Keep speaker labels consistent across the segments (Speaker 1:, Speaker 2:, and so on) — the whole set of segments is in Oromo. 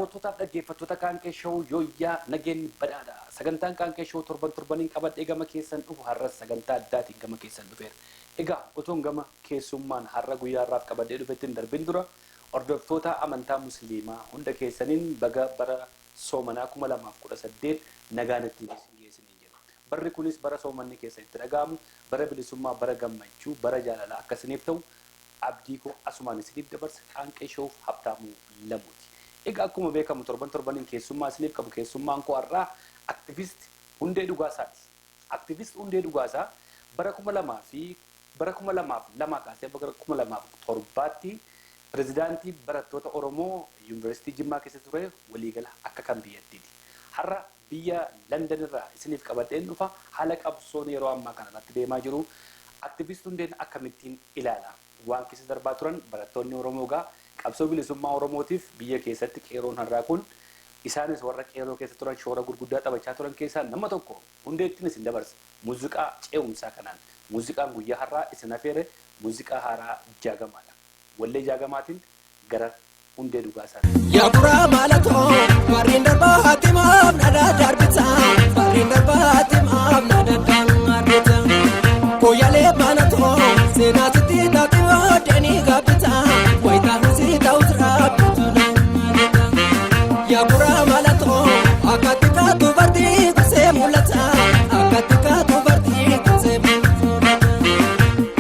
Speaker 1: Daawwattootaaf dhaggeeffattoota Qaanqee Show yooyyaa nageenyi badhaadha. Sagantaan Qaanqee Show torban torbaniin qabadhee gama keessan dhufu har'as sagantaa addaatiin gama keessan dhufeera. Egaa otoon gama keessummaan har'a guyyaa har'aaf qabadhee dhufetti hin darbin dura hordoftoota amantaa musliimaa hunda keessaniin baga bara soomanaa 2018 nagaan ittiin isin geessiniin jedha. Barri kunis bara soomanni keessa itti dhaga'amu, bara bilisummaa, bara gammachuu, bara jaalalaa akkasiniif ta'u abdii koo asumaan isiniif dabarsa Qaanqee Showf Habtaamuu Lamuuti. Egaa akkuma beekamu torban torbaniin keessummaa isiniif qabu keessummaan koo har'aa aktivist Hundee Dhugaasaati. Aktivist Hundee Dhugaasaa bara 2002 kaasee bara 2007tti pirezidaantii barattoota Oromoo Yuunivarsiitii Jimmaa keessa ture waliigala akka kan biyyattiiti. Har'a biyya London irraa isiniif qabadheen dhufa haala qabsoon yeroo ammaa kana irratti deemaa jiru. Aktivist Hundeen akkamittiin ilaala? Waan keessa darbaa turan barattoonni Oromoo gaa qabsoo bilisummaa Oromootiif biyya keessatti qeeroon har'aa kun isaanis warra qeeroo keessa turan shoora gurguddaa taphachaa turan keessaa nama tokko Hundeettiin isin dabarsa. Muuziqaa ce'umsaa kanaan muuziqaan guyyaa har'aa isin afeere muuziqaa haaraa Jaagamaadha. Wallee Jaagamaatiin gara Hundee Dhugaasaatti.
Speaker 2: Yaa buraa maalatoo warreen darbaa haatimaaf dhadhaa darbitaa warreen darbaa haatimaaf dhadhaa darbitaa kooyalee malatoo seenaa sitti taatee deeni gaabbitaa wayitaa husii ta'us raabbitu yaa buraa malatoo akkatti kaatu bartii kusee mul'ata akkatti kaatu bartii kusee mul'ata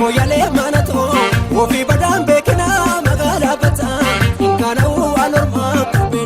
Speaker 2: kooyalee malatoo ofii badaan beekinaa magaalaa bataa hinkaana'uu waan ormaa qabee.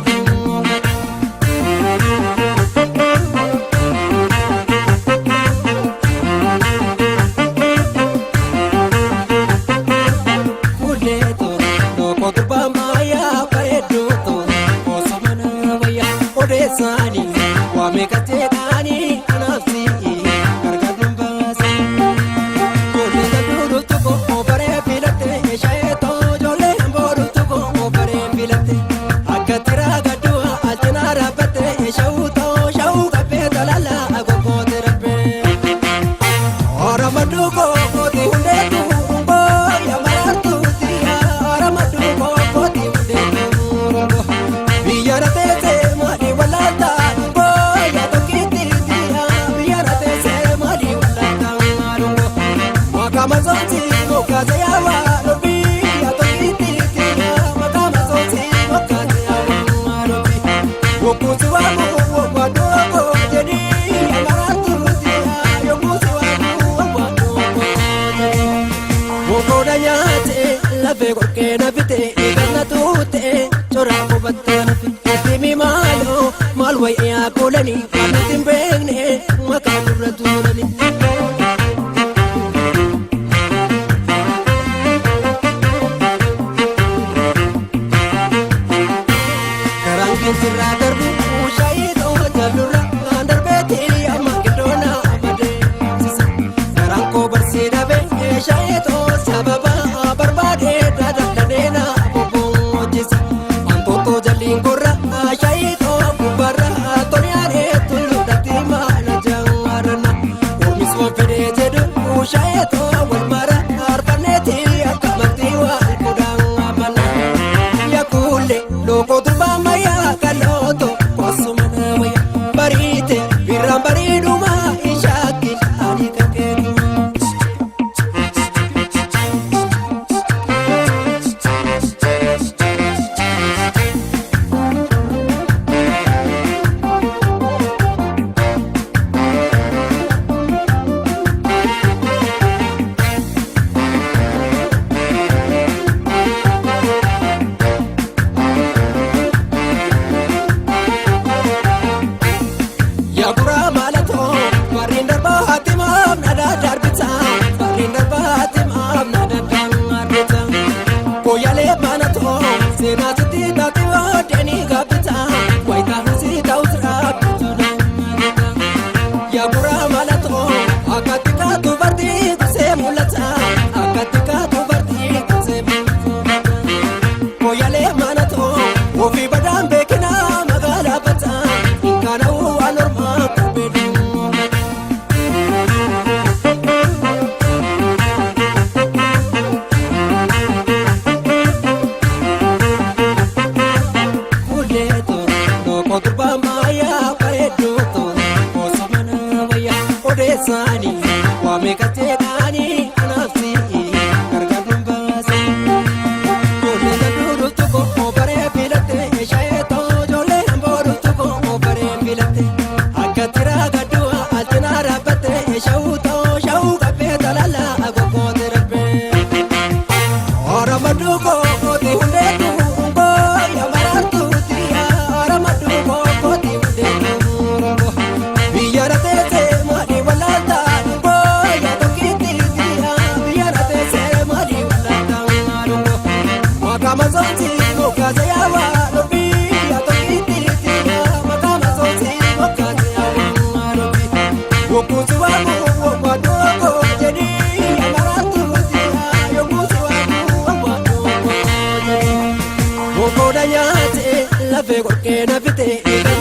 Speaker 2: Koda nyaate lafee qorqee na fite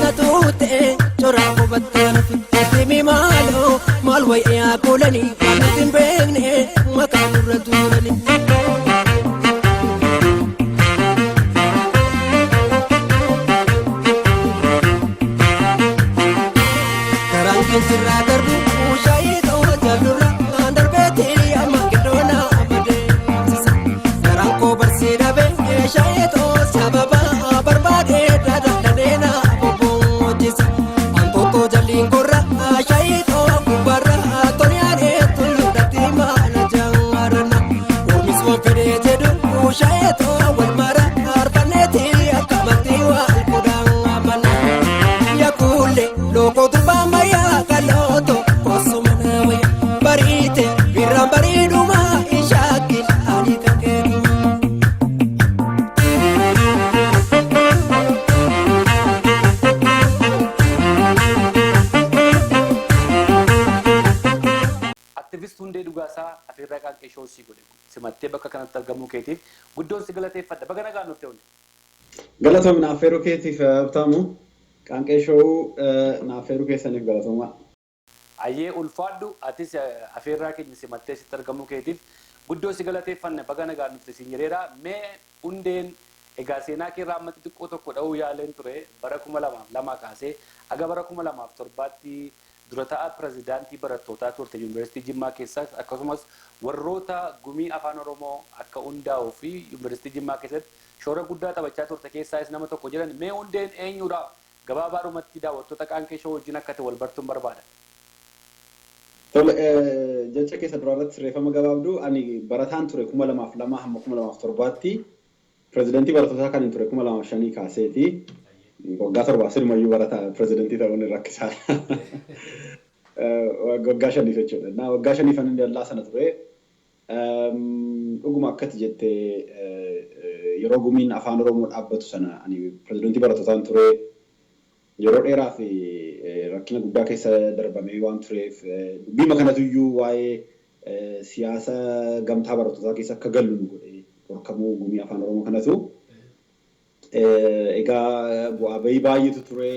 Speaker 2: na tuute coraa qubattee na fite timi maaloo maal wayyaa kuulanii waan nuti hin beekne maqaa nurra tuulanii. Karaan keensirraa darbu shaayii ta'uu jaalurra darbeetii amma giddoona abadeessisa. Karaan koo barsii dhabee shaayii ta'uu sababa barbaadee dadhabdeena boboojisa. Antootoo jalliin gorra shaayii ta'uu gubbaarra tolyaanee tulluudhaatti maala jaarana. Oomis waan fedhee jedhu shaayii ta'uu wal mara arfanneetii akkamatti wal kudhan amana. Yakuule looko durbaa mayyaa kalooto kosuma naawaya bariite birraan bareeduma ishaakil ani kan keetuma.
Speaker 1: Aktiivist Hundee Dhugaasaa Afeerraa Qaanqee Show si godhe simattee bakka kanatti argamuu keetiif guddoon si galateeffadha. Baga nagaan nuuf ta'u.
Speaker 3: Galatoomii naaf feeruu keetiif Habtaamu. Qaanqee Show naaf feeruu keessaniif galatoomaa.
Speaker 1: Ayyee ulfaadhu, atis afeerraa keenya simattee sitti argamuu keetiif guddoo si galateeffanna, baga nagaan dhufte siin jedheera. Mee Hundeen, egaa seenaa keerraa amma xixiqqoo tokko dha'uu yaaleen ture. Bara 2002 kaasee aga bara 2007tti dura ta'a pirezidaantii barattootaa turte Yuunivarsiitii Jimmaa keessatti, akkasumas warroota gumii afaan Oromoo akka hundaa'uu fi Yuunivarsiitii Jimmaa keessatti shoora guddaa taphachaa turte keessaas nama tokko jedhan. Mee Hundeen eenyudha? Gabaabaadhumatti daawwattoota Qaanqee Show wajjin akka ta'e wal bartuun barbaada.
Speaker 3: Tole, jecha keessa duraa irratti sirreeffama gabaabduu. Ani barataan ture 2002 hamma 2007tti, pirezidantii barattootaa kan hin ture 2005 kaaseeti. Waggaa 7 sirumayyuu barataa pirezidantii ta'uun rakkisaadha. Waggaa 5f jechuudha. Na waggaa 5f ani dallaa sana ture. Dhuguma akkati jette, yeroo gumiin afaan Oromoo dhaabbatu sana ani pirezidantii barattootaan ture. Yeroo dheeraaf rakkina guddaa keessa darbamee waan tureef, dubbiima kanatu iyyuu waa'ee siyaasa gamtaa barattootaa keessa akka gallu nu godhe, dhorkamuu gumii afaan Oromoo kanatu. Egaa bu'aa bahii baay'eetu ture.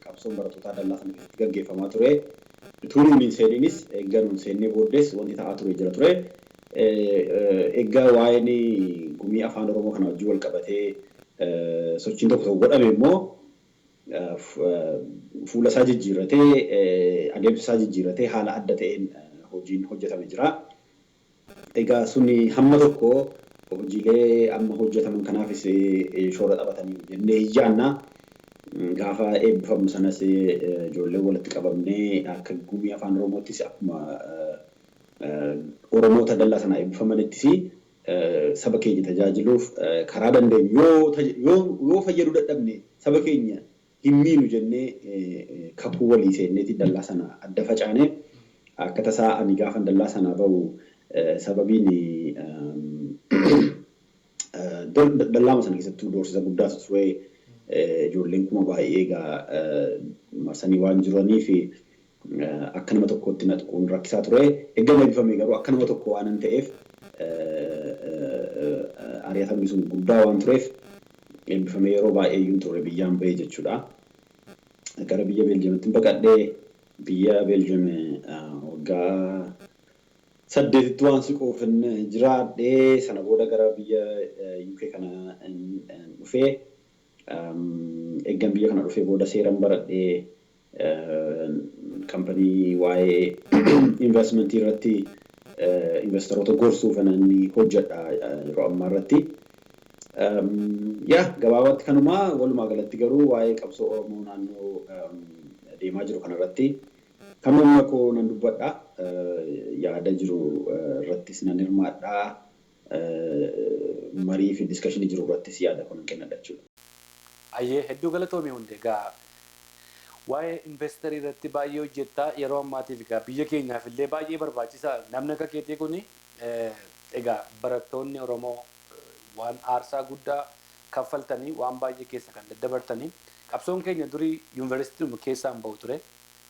Speaker 3: Qabsoon barattootaa dallaa sana keessatti gaggeeffamaa ture. Utuu nuun hin seeninis, eegga nuun seennee booddees wanti ta'aa ture jira ture. Eegga waa'een gumii afaan Oromoo kana wajjin wal qabatee sochiin tokko tokko godhame immoo fuula isaa jijjiirratee, adeemsa isaa jijjiirratee, haala adda ta'een hojiin hojjetame jira. Egaa suni hamma tokko hojiilee amma hojjetaman kanaafis shoora taphatanii jennee hin yaanna. Gaafa eebbifamu sanas ijoollee walitti qabamnee akka gumii afaan Oromoottis, akkuma Oromoota dallaa sana eebbifamanittis, saba keenya tajaajiluuf karaa dandeenyu yoo fayyaduu dadhabne saba keenya hin miinu jennee kakuu walii seenneeti dallaa sana adda facaane. Akka tasaa ani gaafan dallaa sanaa bahu sababiin dallaama sana keessattuu doorsisa guddaatu ture. Ijoolleen kuma baay'ee egaa marsanii waan jiranii fi akka nama tokkootti na tuquun rakkisaa ture. Eeggan eebbifame garuu akka nama tokko waan ta'eef, ari'atamni sun guddaa waan tureef, eebbifame yeroo baay'ee iyyuu turre biyyaan bahee jechuudha. Gara biyya Beeljeemitti baqadhee, biyya Beeljeem waggaa 8tti waan siquuf jiraadhee, sana booda gara biyya UK kana dhufee. Eeggan biyya kana dhufee booda seeran baradhee, kampanii waa'ee investmentii irratti investoroota gorsuuf inni hojjedha yeroo ammaa irratti. Yaa, gabaabaatti kanumaa. Walumaa galatti garuu waa'ee qabsoo Oromoo naannoo deemaa jiru kanarratti kan humna koo nan dubbadha. Yaada jiru irrattis nan hirmaadha. Marii fi discussionii jiru irrattis yaada koo nan kennadha jechuudha.
Speaker 1: Ayyee, hedduu galatoomii Hundee. Egaa waa'ee investerii irratti baay'ee hojjettaa yeroo ammaatiif. Egaa biyya keenyaaf illee baay'ee barbaachisaa namni akka keetii kuni. Egaa barattoonni Oromoo waan aarsaa guddaa kaffaltanii, waan baay'ee keessa kan daddabartanii, qabsoon keenya durii yuunivarsiitii keessaan bahu ture,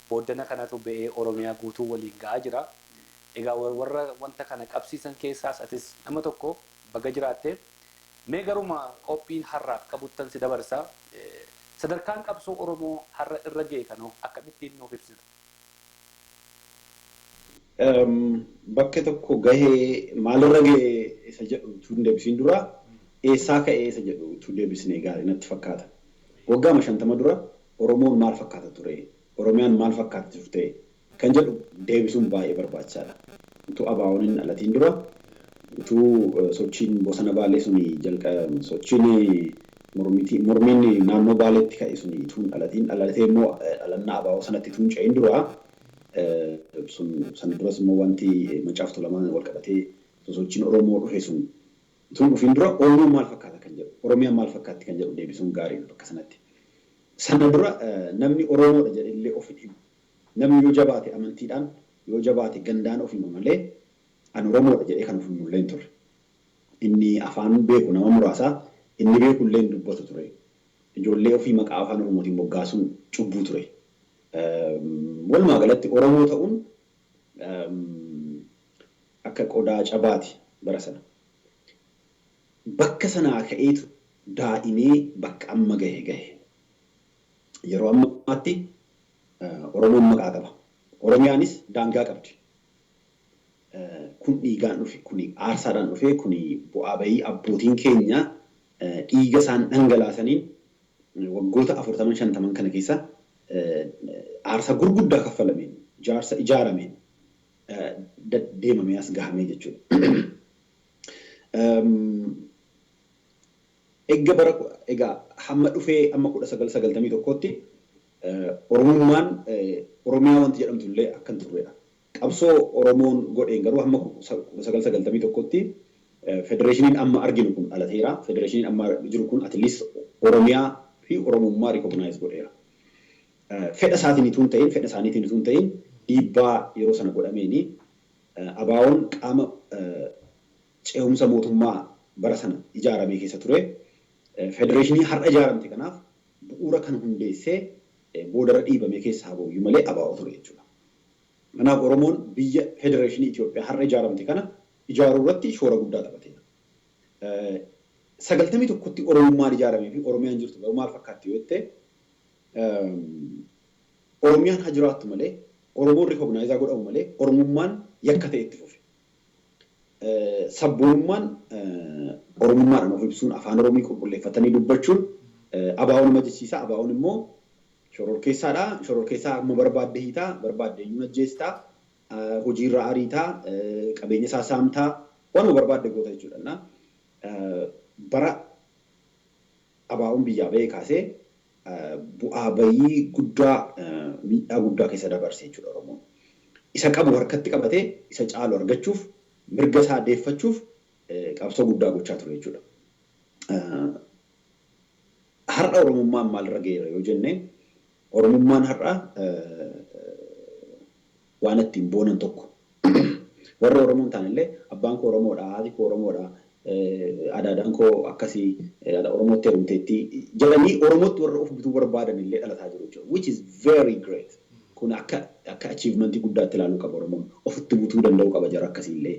Speaker 1: booddana kanatu ba'ee Oromiyaa guutuu waliin ga'aa jira. Egaa warra wanta kana qabsiisan keessaas atis nama tokko, baga jiraatte. Mee garuma qophiin har'aaf qabuttan si dabarsa. Sadarkaan qabsoo Oromoo har'a irra ga'e kanoo akkamittiin nuuf ibsita?
Speaker 3: Bakka tokko gahee maalirra gahee isa jedhu utuu hin deebisiin dura, eessaa ka'ee isa jedhu utuu deebisnee gaarii natti fakkaata. Waggaama 50 dura Oromoon maal fakkaata ture? Oromiyaan maal fakkaata turte? Kan jedhu deebisuun baay'ee barbaachisaadha. Utuu ABO'n hin dhalatiin dura, utuu sochiin bosona Baalee suni jalqa, sochiin mormiin naannoo Baaleetti ka'e suni utuu hin dhalatiin, dhalatee immoo dhalannaa ABO sanatti utuu hin ce'in dura, sun sana duras immoo wanti Maccaaf Tuulamaan wal qabatee sosochiin Oromoo dhufe sun utuu hin dhufin dura Oromoon maal fakkaata kan jedhu, Oromiyaan maal fakkaatti kan jedhu deebisuun gaariidha bakka sanatti. Sana dura namni Oromoodha jedhee of hin himu. Namni yoo jabaate amantiidhaan, yoo jabaate gandaan of hima malee ani Oromoodha jedhee kan of himu illee hin turre. Inni afaan beeku nama muraasaa, inni beeku illee hin dubbatu ture. Ijoollee ofii maqaa afaan Oromootiin moggaasuun cubbuu ture. Walumaa galatti Oromoo ta'uun akka qodaa cabaati bara sana. Bakka sanaa ka'eetu daa'imee bakka amma gahe gahe. Yeroo ammaatti Oromoon maqaa qaba. Oromiyaanis daangaa qabdi. Kun dhiigaan dhufe, kun aarsaadhaan dhufe, kun bu'aa bahii abbootiin keenya dhiiga isaan dhangalaasaniin waggoota 40 50 kana keessa aarsaa gurguddaa kaffalameen, ijaarsa ijaarameen deemamee as gahamee jechuudha. Egaa bara egaa hamma dhufee amma 1991tti Oromummaan, Oromiyaa wanti jedhamtu illee akka hin turredha. Qabsoo Oromoon godheen garuu hamma 1991tti federeeshiniin amma arginu kun dhalateera. Federeeshiniin amma jiru kun at least Oromiyaa fi Oromummaa recognize godheera. Fedha isaatiin utuu hin ta'in, fedha isaaniitiin utuu hin ta'in, dhiibbaa yeroo sana godhameeni ABO'n qaama ce'umsa mootummaa bara sana ijaaramee keessa ture. Federeeshinii har'a ijaaramte kanaaf bu'uura kan hundeessee boodarra dhiibamee keessaa ba'uyyuu malee ABO ture jechuudha. Kanaaf Oromoon biyya federeeshinii Itoophiyaa har'a ijaaramte kana ijaaruu irratti shoora guddaa taphateera. 91tti Oromummaan ijaaramee fi Oromiyaan jirtu garuu maal fakkaatti yoo jette, Oromiyaan haa jiraattu malee, Oromoon recognize godhamu malee, Oromummaan yakka ta'e itti fufe. Sabboonummaan, Oromummaadhaan of ibsuun, afaan Oromii qulqulleeffatanii dubbachuun ABO nama jechisiisa. ABO'n immoo shororkeessaadha. Shororkeessaa akkuma barbaadde hiitaa, barbaadde iyyuu ajjeestaa, hojiirra ariitaa, qabeenya isaa saamtaa, waanuma barbaadde goota jechuudha. Bara ABO'n biyyaa bahee kaasee bu'aa bayii guddaa, miidhaa guddaa keessa dabarse jechuudha Oromoon. Isa qabu harkatti qabatee isa caalu argachuuf, mirga isaa deeffachuuf qabsoo guddaa gochaa ture jechuudha. Har'a Oromummaan maalirra ga'eera yoo jenne, Oromummaan har'a waan ittiin boonan tokko. Warra Oromoo hin taane illee abbaan koo Oromoodha, haati koo Oromoodha, adaadaan koo akkasii Oromootti heerumteetti jedhanii Oromootti warra of bituu barbaadan illee dhalataa jiru jechuudha. Which is very great. Kun akka achievementii guddaatti ilaaluu qaba Oromoon. Ofitti butuu danda'uu qaba jara akkasii illee.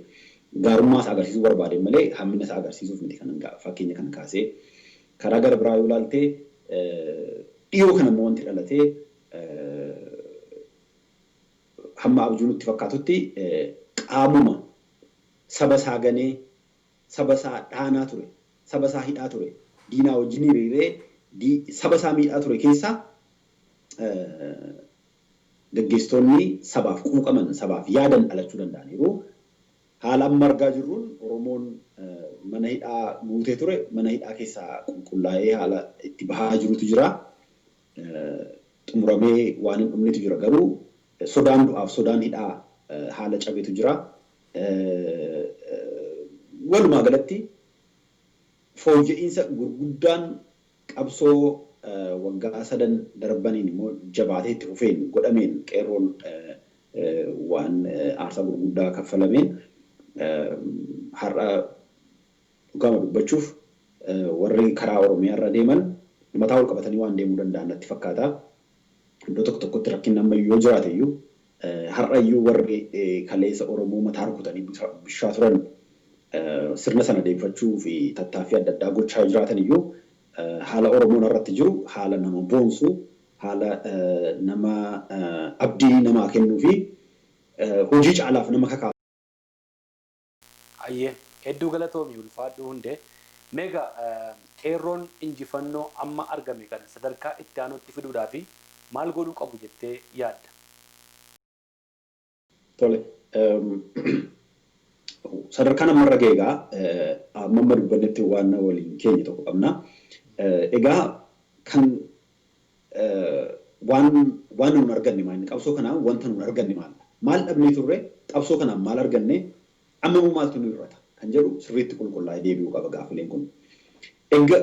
Speaker 3: Gaarummaa isaa agarsiisuu barbaaden malee hammina isaa agarsiisuuf miti kan fakkeenya kana kaasee. Karaa gara biraa yoo ilaalte, dhiyoo kana immoo wanti dhalatee hamma abjuu nutti fakkaatutti, qaamuma saba isaa ganee, saba isaa dhaanaa ture, saba isaa hidhaa ture, diinaa wajjin hiriiree saba isaa miidhaa ture keessaa gaggeessitoonni sabaaf quuqaman, sabaaf yaadan dhalachuu danda'aniiru. Haala amma argaa jirruun Oromoon mana hidhaa guutee ture, mana hidhaa keessaa qulqullaa'ee haala itti bahaa jirutu jira. Xumuramee waan hin dhumnetu jira, garuu sodaan du'aaf sodaan hidhaa haala cabetu jira. Walumaa galatti fooyya'insa gurguddaan qabsoo waggaa sadan darbaniin immoo jabaatee itti fufeen godhameen, qeerroon waan aarsaa gurguddaa kaffalameen, har'a dhugaama dubbachuuf warri karaa Oromiyaa irra deeman mataa ol qabatanii waan deemuu danda'an natti fakkaata. Iddoo tokko tokkotti rakkinni ammayyuu yoo jiraate iyyuu, har'a iyyuu warri kaleessa Oromoo mataa rukutanii bishaa turan sirna sana deebifachuu fi tattaaffii adda addaa gochaa jiraatan iyyuu, haala Oromoon irratti jiru haala nama boonsu, haala nama abdii namaa kennuu fi hojii caalaaf nama kakaasu.
Speaker 1: Hayyee, hedduu galatoomi, ulfaadhuu Hundee. Meegaa, qeerroon injifannoo amma argame kana sadarkaa itti aanutti fiduudhaaf maal godhuu qabu jettee yaadda?
Speaker 3: Tole. Sadarkaan ammarra ga'e egaa amma amma dubbannetti waan waliin keenya tokko qabna. Egaa kan waan nuun arganne maal? Qabsoo kanaan wanta nuun arganne maal? Maal dhabnee turre? Qabsoo kanaan maal arganne? Amma immoo maaltu nu hir'ata? Kan jedhu sirriitti qulqullaa'ee deebi'uu qaba gaaffileen kun. Egaa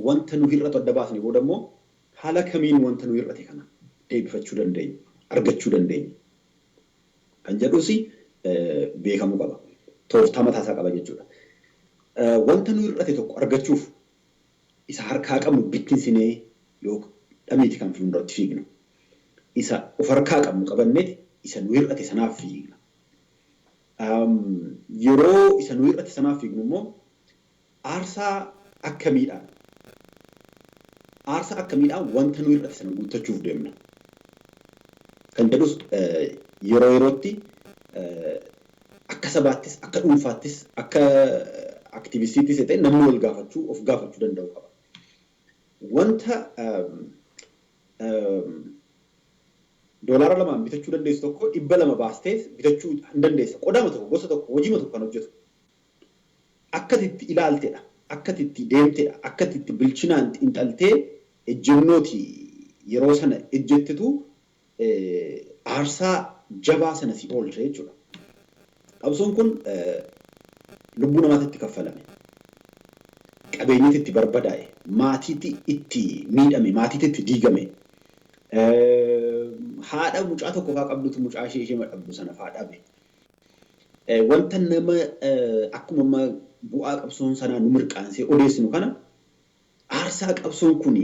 Speaker 3: wanta nu hir'atu adda baasne booda immoo haala kamiin wanta nu hir'ate kana deebifachuu dandeenya, argachuu dandeenya kan jedhus beekamuu qaba. Tooftaa mataasaa qaba jechuudha. Wanta nu hir'ate tokko argachuuf isa harkaa qabnu bittinsinee yoo dhamiiti kan fuulduratti fiignu. Isa of harkaa qabnu qabanneeti isa nu hir'ate sanaaf fiigna. Yeroo isa nu hir'ate sanaaf fiignu immoo aarsaa akkamiidhaan wanta nu hir'ate sana guuttachuuf deemna kan jedhus yeroo yerootti akka sabaattis, akka dhuunfaattis, akka aktivistiittis ta'e namni wal gaafachuu, of gaafachuu danda'u qaba. Wanta $2n bitachuu dandeessu tokko 200 baastee bitachuu hin dandeessa. Qodaama tokko, gosa tokko, hojiima tokko kan hojjetu. Akka itti ilaaltedha. Akka itti deemtedha. Akka itti bilchinaan xiinxaltee ejjennooti yeroo sana ejjettetu aarsaa jabaa sana si oolcha jechuudha. Qabsoon kun lubbuu namaatti itti kaffalame. Qabeenyatti itti barbadaa'e. Maatiitti itti miidhame. Maatiitti itti diigame. Haadha mucaa tokko faa qabdutu mucaa ishee ishee dhabdu sana faa dhabe. Wanta nama akkuma amma bu'aa qabsoon sanaa nu mirqaansee odeessinu kana, aarsaa qabsoon kun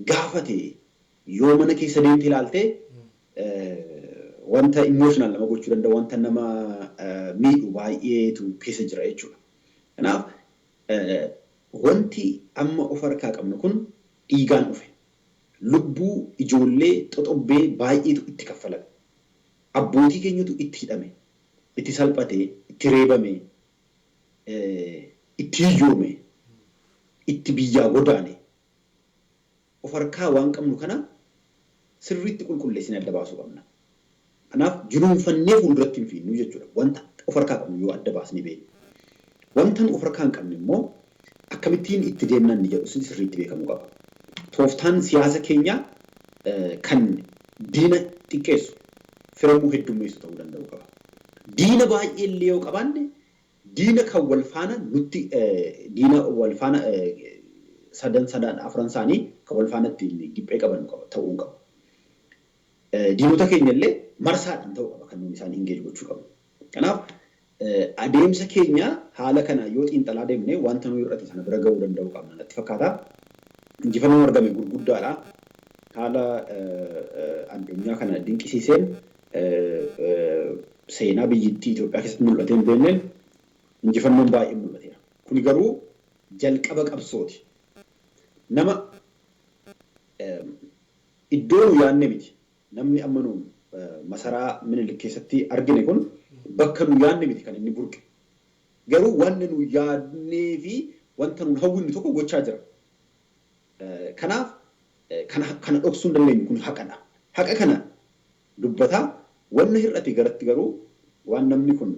Speaker 3: gaafate yoo mana keessa deemte ilaalte, wanta emotional nama gochuu danda'u, wanta nama miidhu baay'eetu keessa jira jechuudha. Kanaaf wanti amma of harkaa qabnu kun dhiigaan dhufe. Lubbuu ijoollee xoxobbee baay'eetu itti kaffalame. Abbootii keenyatu itti hidhame, itti salphate, itti reebame, itti hiyyoome, itti biyyaa godaane. Of harkaa waan qabnu kana sirriitti qulqulleessinee adda baasuu qabna. Kanaaf jinuunfannee fuulduratti hin fiinnu jechuudha. Wanta of harkaa qabnu yoo adda baasnee beekne. Wanta nu of harkaa hin qabne immoo akkamittiin itti deemna inni jedhu sirriitti beekamuu qaba. Tooftaan siyaasa keenyaa kan diina xiqqeessu, firamuu heddummeessu ta'uu danda'u qaba. Diina baay'ee illee yoo qabaanne, diina kan wal faana nutti diina wal faana sadan sadan afran isaanii kan wal faana ittiin giphee qaban ta'uu qabu. Diinota keenya illee marsaadhaan ta'uu qaba kan nuyi isaan engage gochuu qabnu. Kanaaf adeemsa keenya haala kana yoo xiinxalaa deemne wanta nu hir'ate sana bira ga'uu danda'uu qabna natti fakkaata. Injifannoon argame gurguddaadha. Haala addunyaa kana dinqisiiseen, seenaa biyyittii Itoophiyaa keessatti mul'atee hin beekneen injifannoon baay'ee mul'ateera. Kuni garuu jalqaba qabsooti. Nama iddoo nu yaadne miti. Namni amma nu masaraa Minilik keessatti argine kun bakka nu yaadne miti kan inni burqe. Garuu wanni nu yaadnee fi wanta nu hawwinnu tokko gochaa jira. Kanaaf kana dhoksuu hin dandeenyu, kun haqadha. Haqa kana dubbataa wanna hir'ate garatti garuu waan namni kun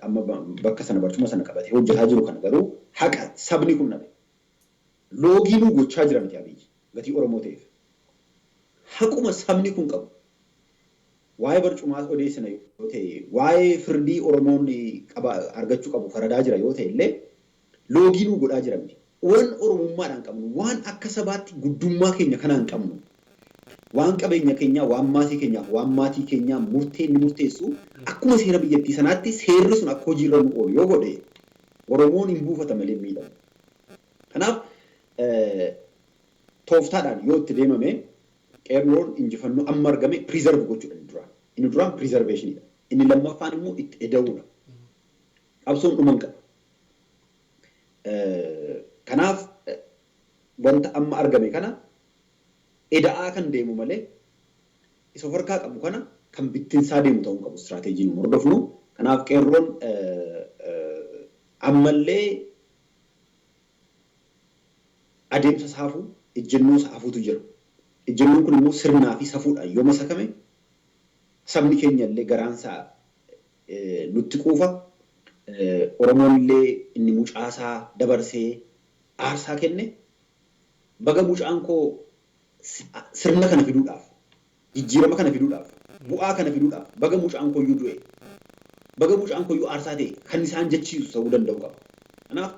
Speaker 3: amma bakka sana barcuma sana qabatee hojjetaa jiru kana garuu haqa sabni kun dhabe. Loogii nuu gochaa jira miti Abiyyi gatii Oromoo ta'eef. Haquma sabni kun qabu. Waa'ee barcumaas odeessina yoo ta'e, waa'ee firdii Oromoon argachuu qabu faradaa jira yoo ta'e illee, loogii nuu godhaa jira miti. Waan Oromummaadhaan qabnu, waan akka sabaatti guddummaa keenya kanaan qabnu, waan qabeenya keenyaa, waan maasii keenyaaf, waan maatii keenyaa murtee inni murteessu akkuma seera biyyattii sanaatti seerri sun akka hojiirra nu oolu yoo godhe, Oromoon hin buufata malee hin miidhamu. Kanaaf tooftaadhaan yoo itti deemame, qeerroon injifannoo amma argame preserve gochuudha inni duraan. Inni duraan preservationidha. Inni lammaffaan immoo itti eda'uudha. Qabsoon dhuma hin qabu. Kanaaf wanta amma argame kana eda'aa kan deemu malee isa of harkaa qabu kana kan bittinsaa deemu ta'uu qabu istiraateejiin hordofnu. Kanaaf qeerroon ammallee adeemsa saafuu ejjennoo saafuutu jira. Ejjennoon kun immoo sirnaa fi safuudhaan yoo masakame sabni keenya illee garaansaa nutti quufa. Oromoon illee inni mucaasaa dabarsee aarsaa kenne baga mucaan koo sirna kana fiduudhaaf, jijjiirama kana fiduudhaaf, bu'aa kana fiduudhaaf baga mucaan koo iyyuu du'e, baga mucaan koo iyyuu aarsaa ta'e kan isaan jechiisu ta'uu danda'u qaba. Kanaaf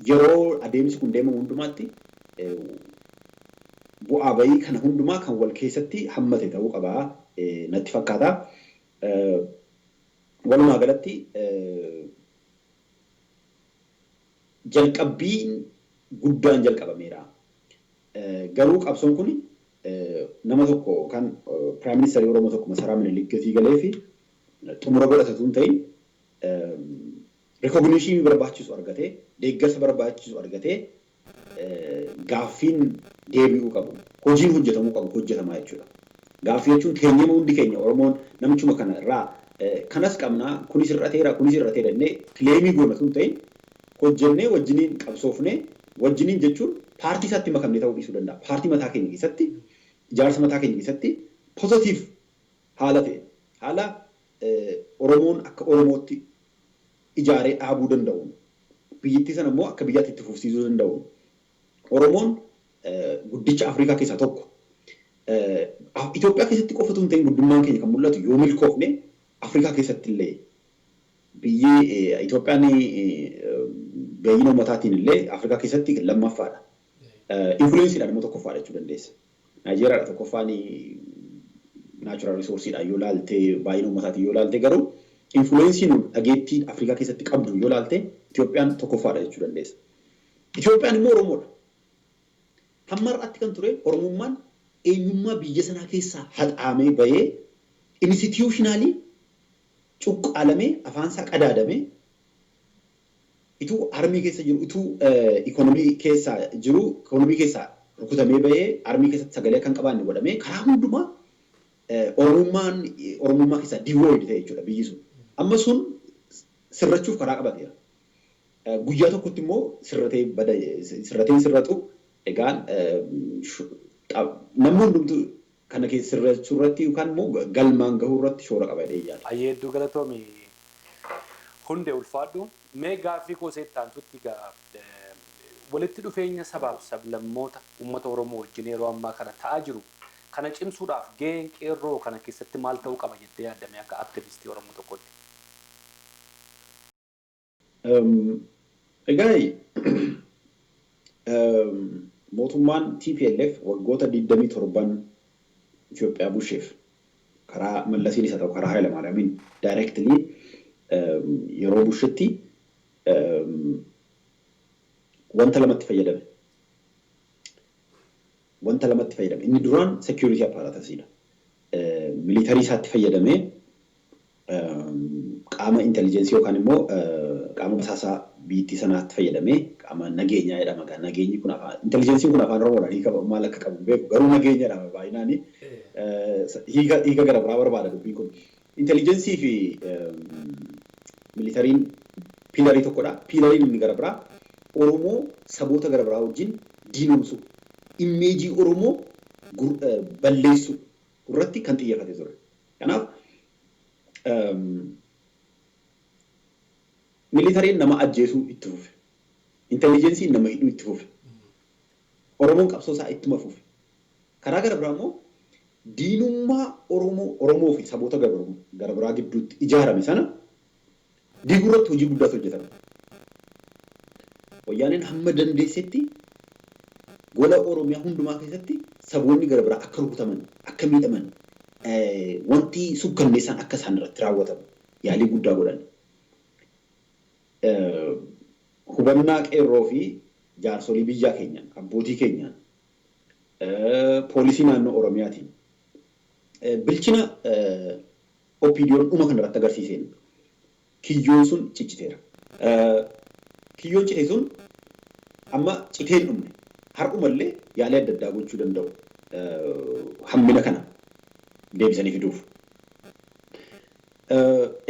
Speaker 3: yeroo adeemsi kun deemamu hundumaatti bu'aa bayii kana hundumaa kan wal keessatti hammate ta'uu qaba natti fakkaata. Walumaa galatti jalqabbiin guddaan jalqabameera. Garuu qabsoon kun nama tokko kan Piraayim Ministeerii Oromoo tokko masaraa Minilik gatii galee fi xumura godhatatu hin ta'in rikogniishinii barbaachisu argatee deeggarsa barbaachisu argatee gaaffiin deebi'uu qabu hojiin hojjetamuu qabu hojjetamaa jechuudha. Gaaffii jechuun teenyema hundi keenya Oromoon namichuma kana irraa kanas qabnaa kunis hir'ateera kunis hir'ateera jennee kileemii goonatu hin ta'in hojjennee wajjiniin qabsoofnee wajjiniin jechuun paartii isaatti makamnee ta'uu dhiisuu danda'a. Paartii mataa keenya keessatti ijaarsa mataa keenya keessatti pozitiif haala ta'e haala Oromoon akka Oromootti ijaaree dhaabuu danda'uun biyyattii sana immoo akka biyyaatti itti fufsiisuu danda'uun Oromoon guddicha Afrikaa keessaa tokko. Itoophiyaa keessatti qofatu hin ta'in guddummaan keenya kan mul'atu yoo milkoofne Afrikaa keessatti illee biyyi Itoophiyaan baay'ina uummataatiin illee Afrikaa keessatti lammaffaadha. Influensiidhaan immoo tokkoffaadha jechuu dandeessa. Naayijeeriyaadha tokkoffaan natural resourceedhaan yoo laalte baay'ina uummataatiin yoo laalte garuu influensiin dhageettii Afrikaa keessatti qabdu yoo laalte Itoophiyaan tokkoffaadha jechuu dandeessa. Itoophiyaan immoo Oromoodha. Hamma har'aatti kan ture Oromummaan eenyummaa biyya sanaa keessaa haxaamee bahee institutionally cuqqaalamee afaansaa qadaadamee ituu armii keessa jiru ituu ikonomii keessa jiru ikonomii keessaa rukutamee bahee armii keessatti sagalee kan qabaanne godhamee karaa hundumaa Oromummaan Oromummaa keessaa devoid ta'e jechuudha biyyi sun. Amma sun sirrachuuf karaa qabateera. Guyyaa tokkotti immoo sirratee bada sirrateen sirratu egaan namni hundumtu kana keessa sirrachuu irratti yookaan immoo galmaan gahuu irratti shoora qaba jedhee yaada.
Speaker 1: Ayyee hedduu galatoomi Hundee ulfaadhu. Mee gaaffii koo seettaantutti egaa walitti dhufeenya sabaaf sablammoota uummata Oromoo wajjin yeroo ammaa kana ta'aa jiru kana cimsuudhaaf gaheen qeerroo kana keessatti maal ta'uu qaba jettee yaaddame akka aktivistii Oromoo tokkotti?
Speaker 3: Egaa mootummaan TPLF waggoota 27 Itoophiyaa bulcheef karaa Mallasiin isa ta'u karaa Hayilamaariyaamiin directly yeroo bulchetti wanta lamatti fayyadame. Wanta lamatti fayyadame. Inni duraan security apparatusiidha. Militarii isaatti fayyadamee qaama intelligensii yookaan immoo qaama basaasaa biyyattii sanaatti fayyadamee qaama nageenyaa jedhama. Nageenyi kun afaan intelligensiin kun afaan Oromoodhaan hiika maal akka qabu beeku garuu nageenya jedhama baay'inaan hiika gara biraa barbaada dubbiin kun. Intelligensii fi militariin pillarii tokkodha. Pillariin inni gara biraa Oromoo saboota gara biraa wajjin diinomsu imageii Oromoo balleessu irratti kan xiyyeeffate ture. Kanaaf militariin nama ajjeesuu itti fufe. Intelligensiin nama hidhuu itti fufe. Oromoon qabsoo isaa ittuma fufe. Karaa gara biraa immoo diinummaa Oromoo Oromoo fi saboota gara biraa gidduutti ijaarame sana diiguu irratti hojii guddaatu hojjetame. Wayyaaneen hamma dandeessetti gola Oromiyaa hundumaa keessatti saboonni gara biraa akka rukutaman, akka miidhaman, wanti sukkanneessaan akka isaan irratti raawwatamu yaalii guddaa godhan. Hubannaa qeerroo fi jaarsolii biyyaa keenyaan, abbootii keenyaan, poolisii naannoo Oromiyaatiin bilchina OPDO'n dhuma kanarratti agarsiiseen kiyyoon sun cicciteera. Kiyyoon cite sun amma citee hin dhumne. Har'umallee yaalii adda addaa gochuu danda'u hammina kana deebisanii fiduuf.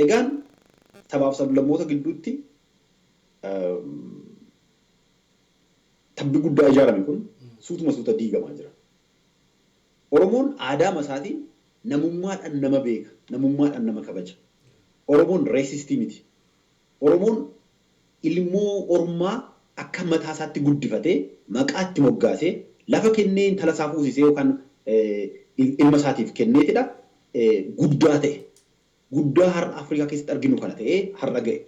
Speaker 3: Egaan sabaaf sablammoota gidduutti tabbi guddaa ijaarame kun suutuma suuta diigamaa jira. Oromoon aadaa isaatiin namummaadhaan nama beeka, namummaadhaan nama kabaja. Oromoon racist miti. Oromoon ilmoo ormaa akka mataa isaatti guddifatee maqaa itti moggaasee lafa kennee intala isaa fuusisee yookaan ilma isaatiif kenneetidha guddaa ta'e. Guddaa har'a Afrikaa keessatti arginu kana ta'ee har'a ga'e.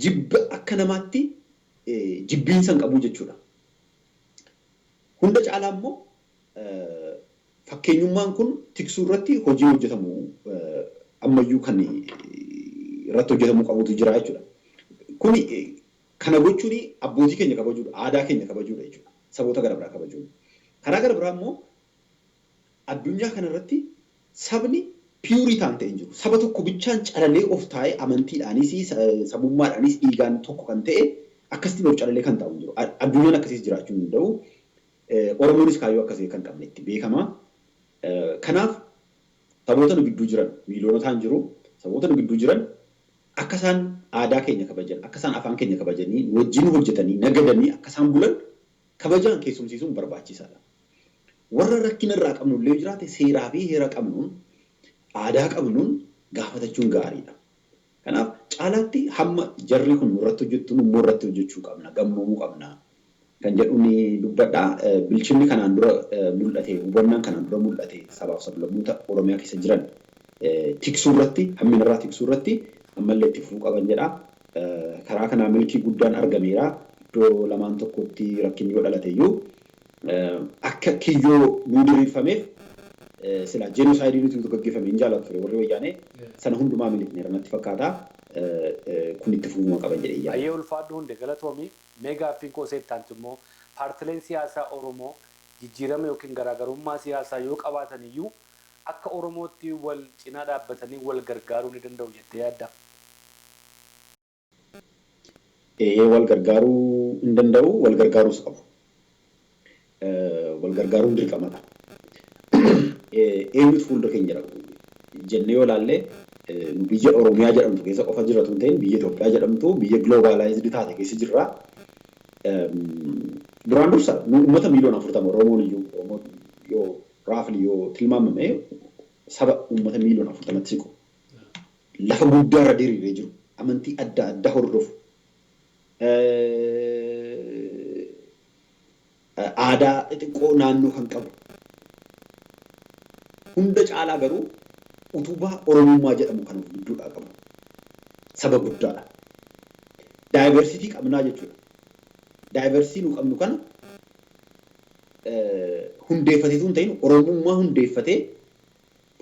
Speaker 3: Jibba akka namaatti jibbiinsa hin qabu jechuudha. Hunda caalaa immoo fakkeenyummaan kun tiksuu irratti hojii hojjetamu ammayyuu kan irratti hojjetamuu qabutu jira jechuudha. Kuni kana gochuun abbootii keenya kabajuudha, aadaa keenya kabajuudha jechuudha. Saboota gara biraa kabajuun. Karaa gara biraa immoo addunyaa kanarratti sabni pure ta'an ta'e hin jiru. Saba tokko bichaan calalee of taa'ee amantiidhaanis sabummaadhaanis dhiigaan tokko kan ta'e akkasitti of calalee kan taa'u hin jiru. Addunyaan akkasiis jiraachuu hin danda'u. Oromoonis kaayyoo akkasii kan qabne itti beekama. Kanaaf saboota nu gidduu jiran miiliyoonotaan jiru. Saboota nu gidduu jiran akka isaan aadaa keenya kabajan, akka isaan afaan keenya kabajanii, wajjin hojjetanii, nagadanii akka isaan bulan kabajaan keessumsiisuun barbaachisaadha. Warra rakkina irraa qabnu illee jiraate seeraa fi heera qabnuun aadaa qabnuun gaafatachuun gaariidha. Kanaaf caalaatti hamma jarri kun nurratti hojjettu immoo irratti hojjechuu qabna, gammoomuu qabna kan jedhu ni dubbadha. Bilchinni kanaan dura mul'ate, hubannaan kanaan dura mul'ate sabaaf sablammoota Oromiyaa keessa jiran tiksuu irratti, hammina irraa tiksuu irratti ammallee itti fufuu qaban jedha. Karaa kanaa milkii guddaan argameera. Iddoo lamaan tokkotti rakkinni yoo dhalate iyyuu akka kiyyoo nuu diriirfameef sila genocide nuti gaggeeffame hin jaalatu ture warri Wayyaanee sana hundumaa miliqneera natti fakkaata. Kun itti fufuma qaban jedhee yaada.
Speaker 1: Baay'ee ulfaadhu, Hunde, galatoomii. Mee gaaffiin koo seettaantu immoo paartileen siyaasaa Oromoo jijjiirama yookiin garaagarummaa siyaasaa yoo qabaatan iyyuu akka Oromootti wal cinaa dhaabbatanii wal gargaaruu ni danda'u jettee yaadda?
Speaker 3: Ee, wal gargaaruu hin danda'u, wal gargaaruus qabu. Wal gargaaruun dirqamadha. Eenyutu fuuldura keenya jira jennee yoo ilaalle biyya Oromiyaa jedhamtu keessa qofa jiratu hin ta'in, biyya Itoophiyaa jedhamtu, biyya globalized taate keessa jirra. Duraan dursa uummata miiliyoona 40 Oromoon iyyuu, Oromoon yoo roughly yoo tilmaamame saba uummata miiliyoona 40tti siqu. Lafa guddaa irra diriiree jiru, amantii adda addaa hordofu, aadaa xixiqqoo naannoo kan qabu. Hunda caalaa garuu utubaa Oromummaa jedhamu kan of gidduudhaa qabu. Saba guddaadha. Diversity qabnaa jechuudha. Diversity nu qabnu kana hundeeffateetu hin ta'in, Oromummaa hundeeffatee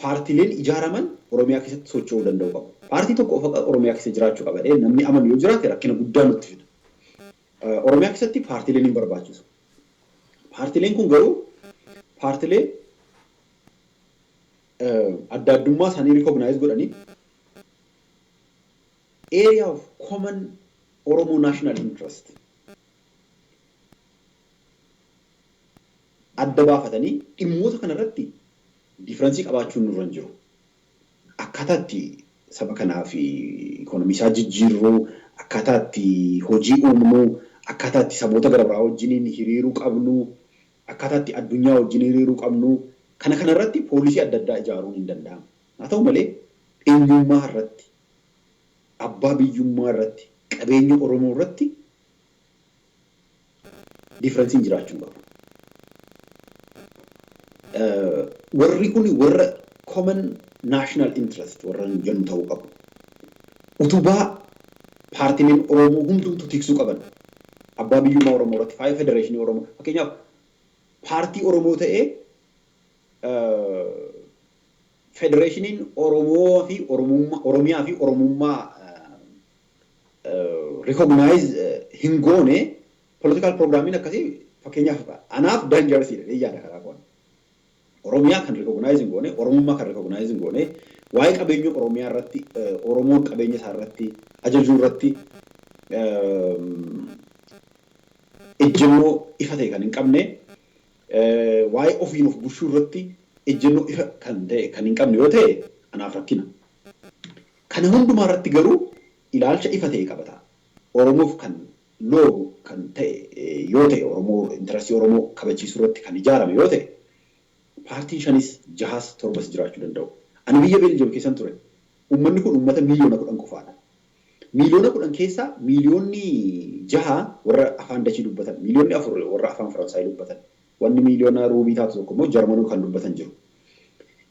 Speaker 3: paartiileen ijaaraman Oromiyaa keessatti socho'uu danda'u qabu. Paartii tokko qofa Oromiyaa keessa jiraachuu qaba jedhee namni amanu yoo jiraate rakkina guddaa nutti fida. Oromiyaa keessatti paartiileen hin barbaachisu. Paartiileen kun garuu paartiilee adda addummaa isaanii recognize godhanii area of common Oromo national interest adda baafatanii dhimmoota kanarratti difference qabaachuun nurra hin jiru. Akkaataa itti saba kanaa fi ikoonomii isaa jijjiirruu, akkaataa itti hojii uumnu, akkaataa itti saboota gara biraa wajjiniin hiriiruu qabnu, akkaataa itti addunyaa wajjin hiriiruu qabnu, kana kanarratti policy adda addaa ijaaruun hin danda'amu. Haa ta'u malee eenyummaa irratti, abbaa biyyummaa irratti, qabeenya Oromoo irratti differenceiin jiraachuu qabu. Warri kun warra common national interest warra jennu ta'uu qabu. Utubaa paartiileen Oromoo hundumtuu tiksuu qaban abbaa biyyummaa Oromoo irratti, faaya federeeshinii Oromoo, fakkeenyaaf paartii Oromoo ta'ee federeeshiniin Oromoo fi Oromummaa, Oromiyaa fi Oromummaa recognize hin goone, political programmiin akkasii fakkeenyaaf anaaf dangerous dha yaada karaa koon. Oromiyaa kan recognize hin goone, Oromummaa kan recognize hin goone, waa'ee qabeenya Oromiyaa irratti, Oromoon qabeenya isaa irratti ajajuu irratti ejjennoo ifa ta'e kan hin qabne, waa'ee ofiin of bulchuu irratti ejjennoo ifa kan ta'e kan hin qabne yoo ta'e anaaf rakkina. Kana hundumaa irratti garuu ilaalcha ifa ta'e qabata. Oromoof kan loogu kan ta'e yoo ta'e, Oromoo interestii Oromoo kabachiisuu irratti kan ijaarame yoo ta'e, paartiin shanis jahas torbas jiraachuu danda'u. Ani biyya Beeljiyeem keessan ture. Uummanni kun uummata 10 miiliyoona qofaadha. 10 miiliyoona keessaa 6 miiliyoonni warra afaan Dachii dubbatan, 4 miiliyoonni warra afaan Faransaay dubbatan, wanni miiliyoona ruubii taatu tokko immoo Jarmanuu kan dubbatan jiru.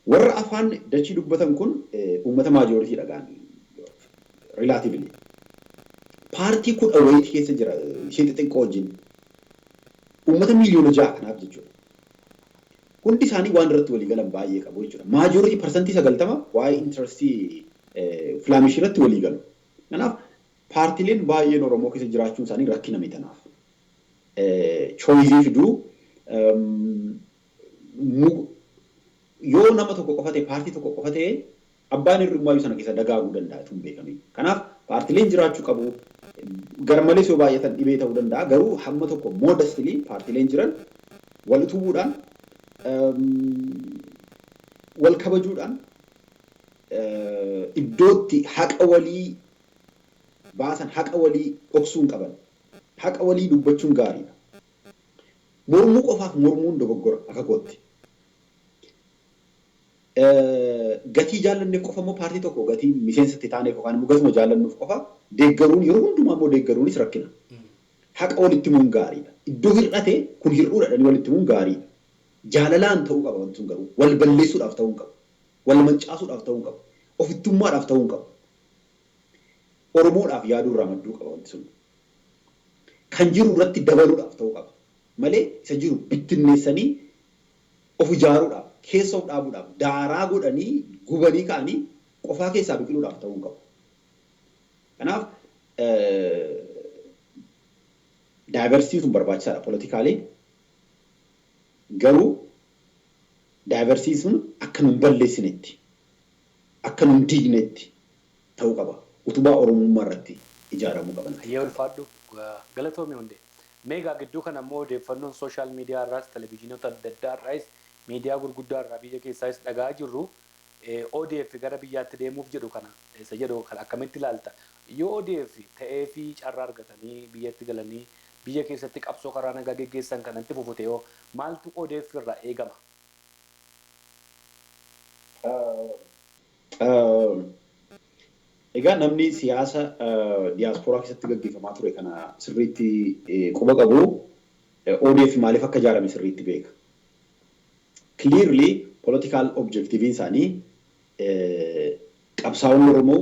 Speaker 3: Warra afaan Dachii dubbatan kun uummata majority dhagaan relatively. Paartii 10 wayitii keessa jira ishee xixiqqoo wajjin. Uummata 6 miiliyoona kanaaf jechuudha. Hundi isaanii waan irratti walii galan baay'ee qabu jechuudha. Majority 90% waa'ee interestii Flemish irratti walii galu. Kanaaf paartiileen baay'een Oromoo keessa jiraachuun isaanii rakkina miti kanaaf. Choice fiduu, yoo nama tokko qofa ta'e, paartii tokko qofa ta'e, abbaan hirrummaayyuu sana keessa dagaaguu danda'a tun beekame. Kanaaf paartiileen jiraachuu qabu. Garmalees yoo baay'atan dhibee ta'uu danda'a. Garuu hamma tokko modestly paartiileen jiran wal utubuudhaan, wal kabajuudhaan, iddootti haqa walii baasan, haqa walii dhoksuu hin qaban. Haqa walii dubbachuun gaariidha. Mormuu qofaaf mormuun dogoggora akka kootti. Gatii jaallanneef qofa immoo paartii tokko gatii miseensatti taaneef yookaan immoo gatuma jaallannuuf qofa deeggaruun, yeroo hundumaa immoo deeggaruunis rakkina. Haqa walitti himuun gaariidha. Iddoo hir'ate kun hir'uudha jedhanii walitti himuun gaariidha. Jaalalaan ta'uu qaba wanti sun garuu. Wal balleessuudhaaf ta'uu hin qabu. Wal mancaasuudhaaf ta'uu hin qabu. Ofittummaadhaaf ta'uu hin qabu. Oromoodhaaf yaaduu irraa madduu qaba wanti sun. Kan jiru irratti dabaluudhaaf ta'uu qaba. Malee isa jiru bittinneessanii of ijaaruudhaaf, keessa of dhaabuudhaaf, daaraa godhanii gubanii ka'anii qofaa keessaa biqiluudhaaf ta'uu hin qabu. Kanaaf diversity sun barbaachisaadha politically. Garuu diversity sun akka nun balleessinetti, akka nun diignetti ta'uu qaba. Utubaa Oromummaa irratti ijaaramuu qaban.
Speaker 1: Hayyee, ulfaadhu, galatoomii hundee. Meegaa gidduu kana immoo odeeffannoon social media irraas, televizyiinota adda addaa irraas, miidiyaa gurguddaa irraa biyya keessaas dhagaa jirru ODF gara biyyaatti deemuuf jedhu kana isa jedhu kan akkamitti ilaalta? Yoo ODF ta'ee fi carraa argatanii biyyatti galanii biyya keessatti qabsoo karaa nagaa geggeessan kanatti fufute yoo, maaltu ODF irraa eegama?
Speaker 3: Egaa namni siyaasa diyaaspooraa keessatti gaggeeffamaa ture kana sirriitti quba qabu ODF maaliif akka ijaarame sirriitti beeka. Clearly political objective isaanii qabsaa'onni Oromoo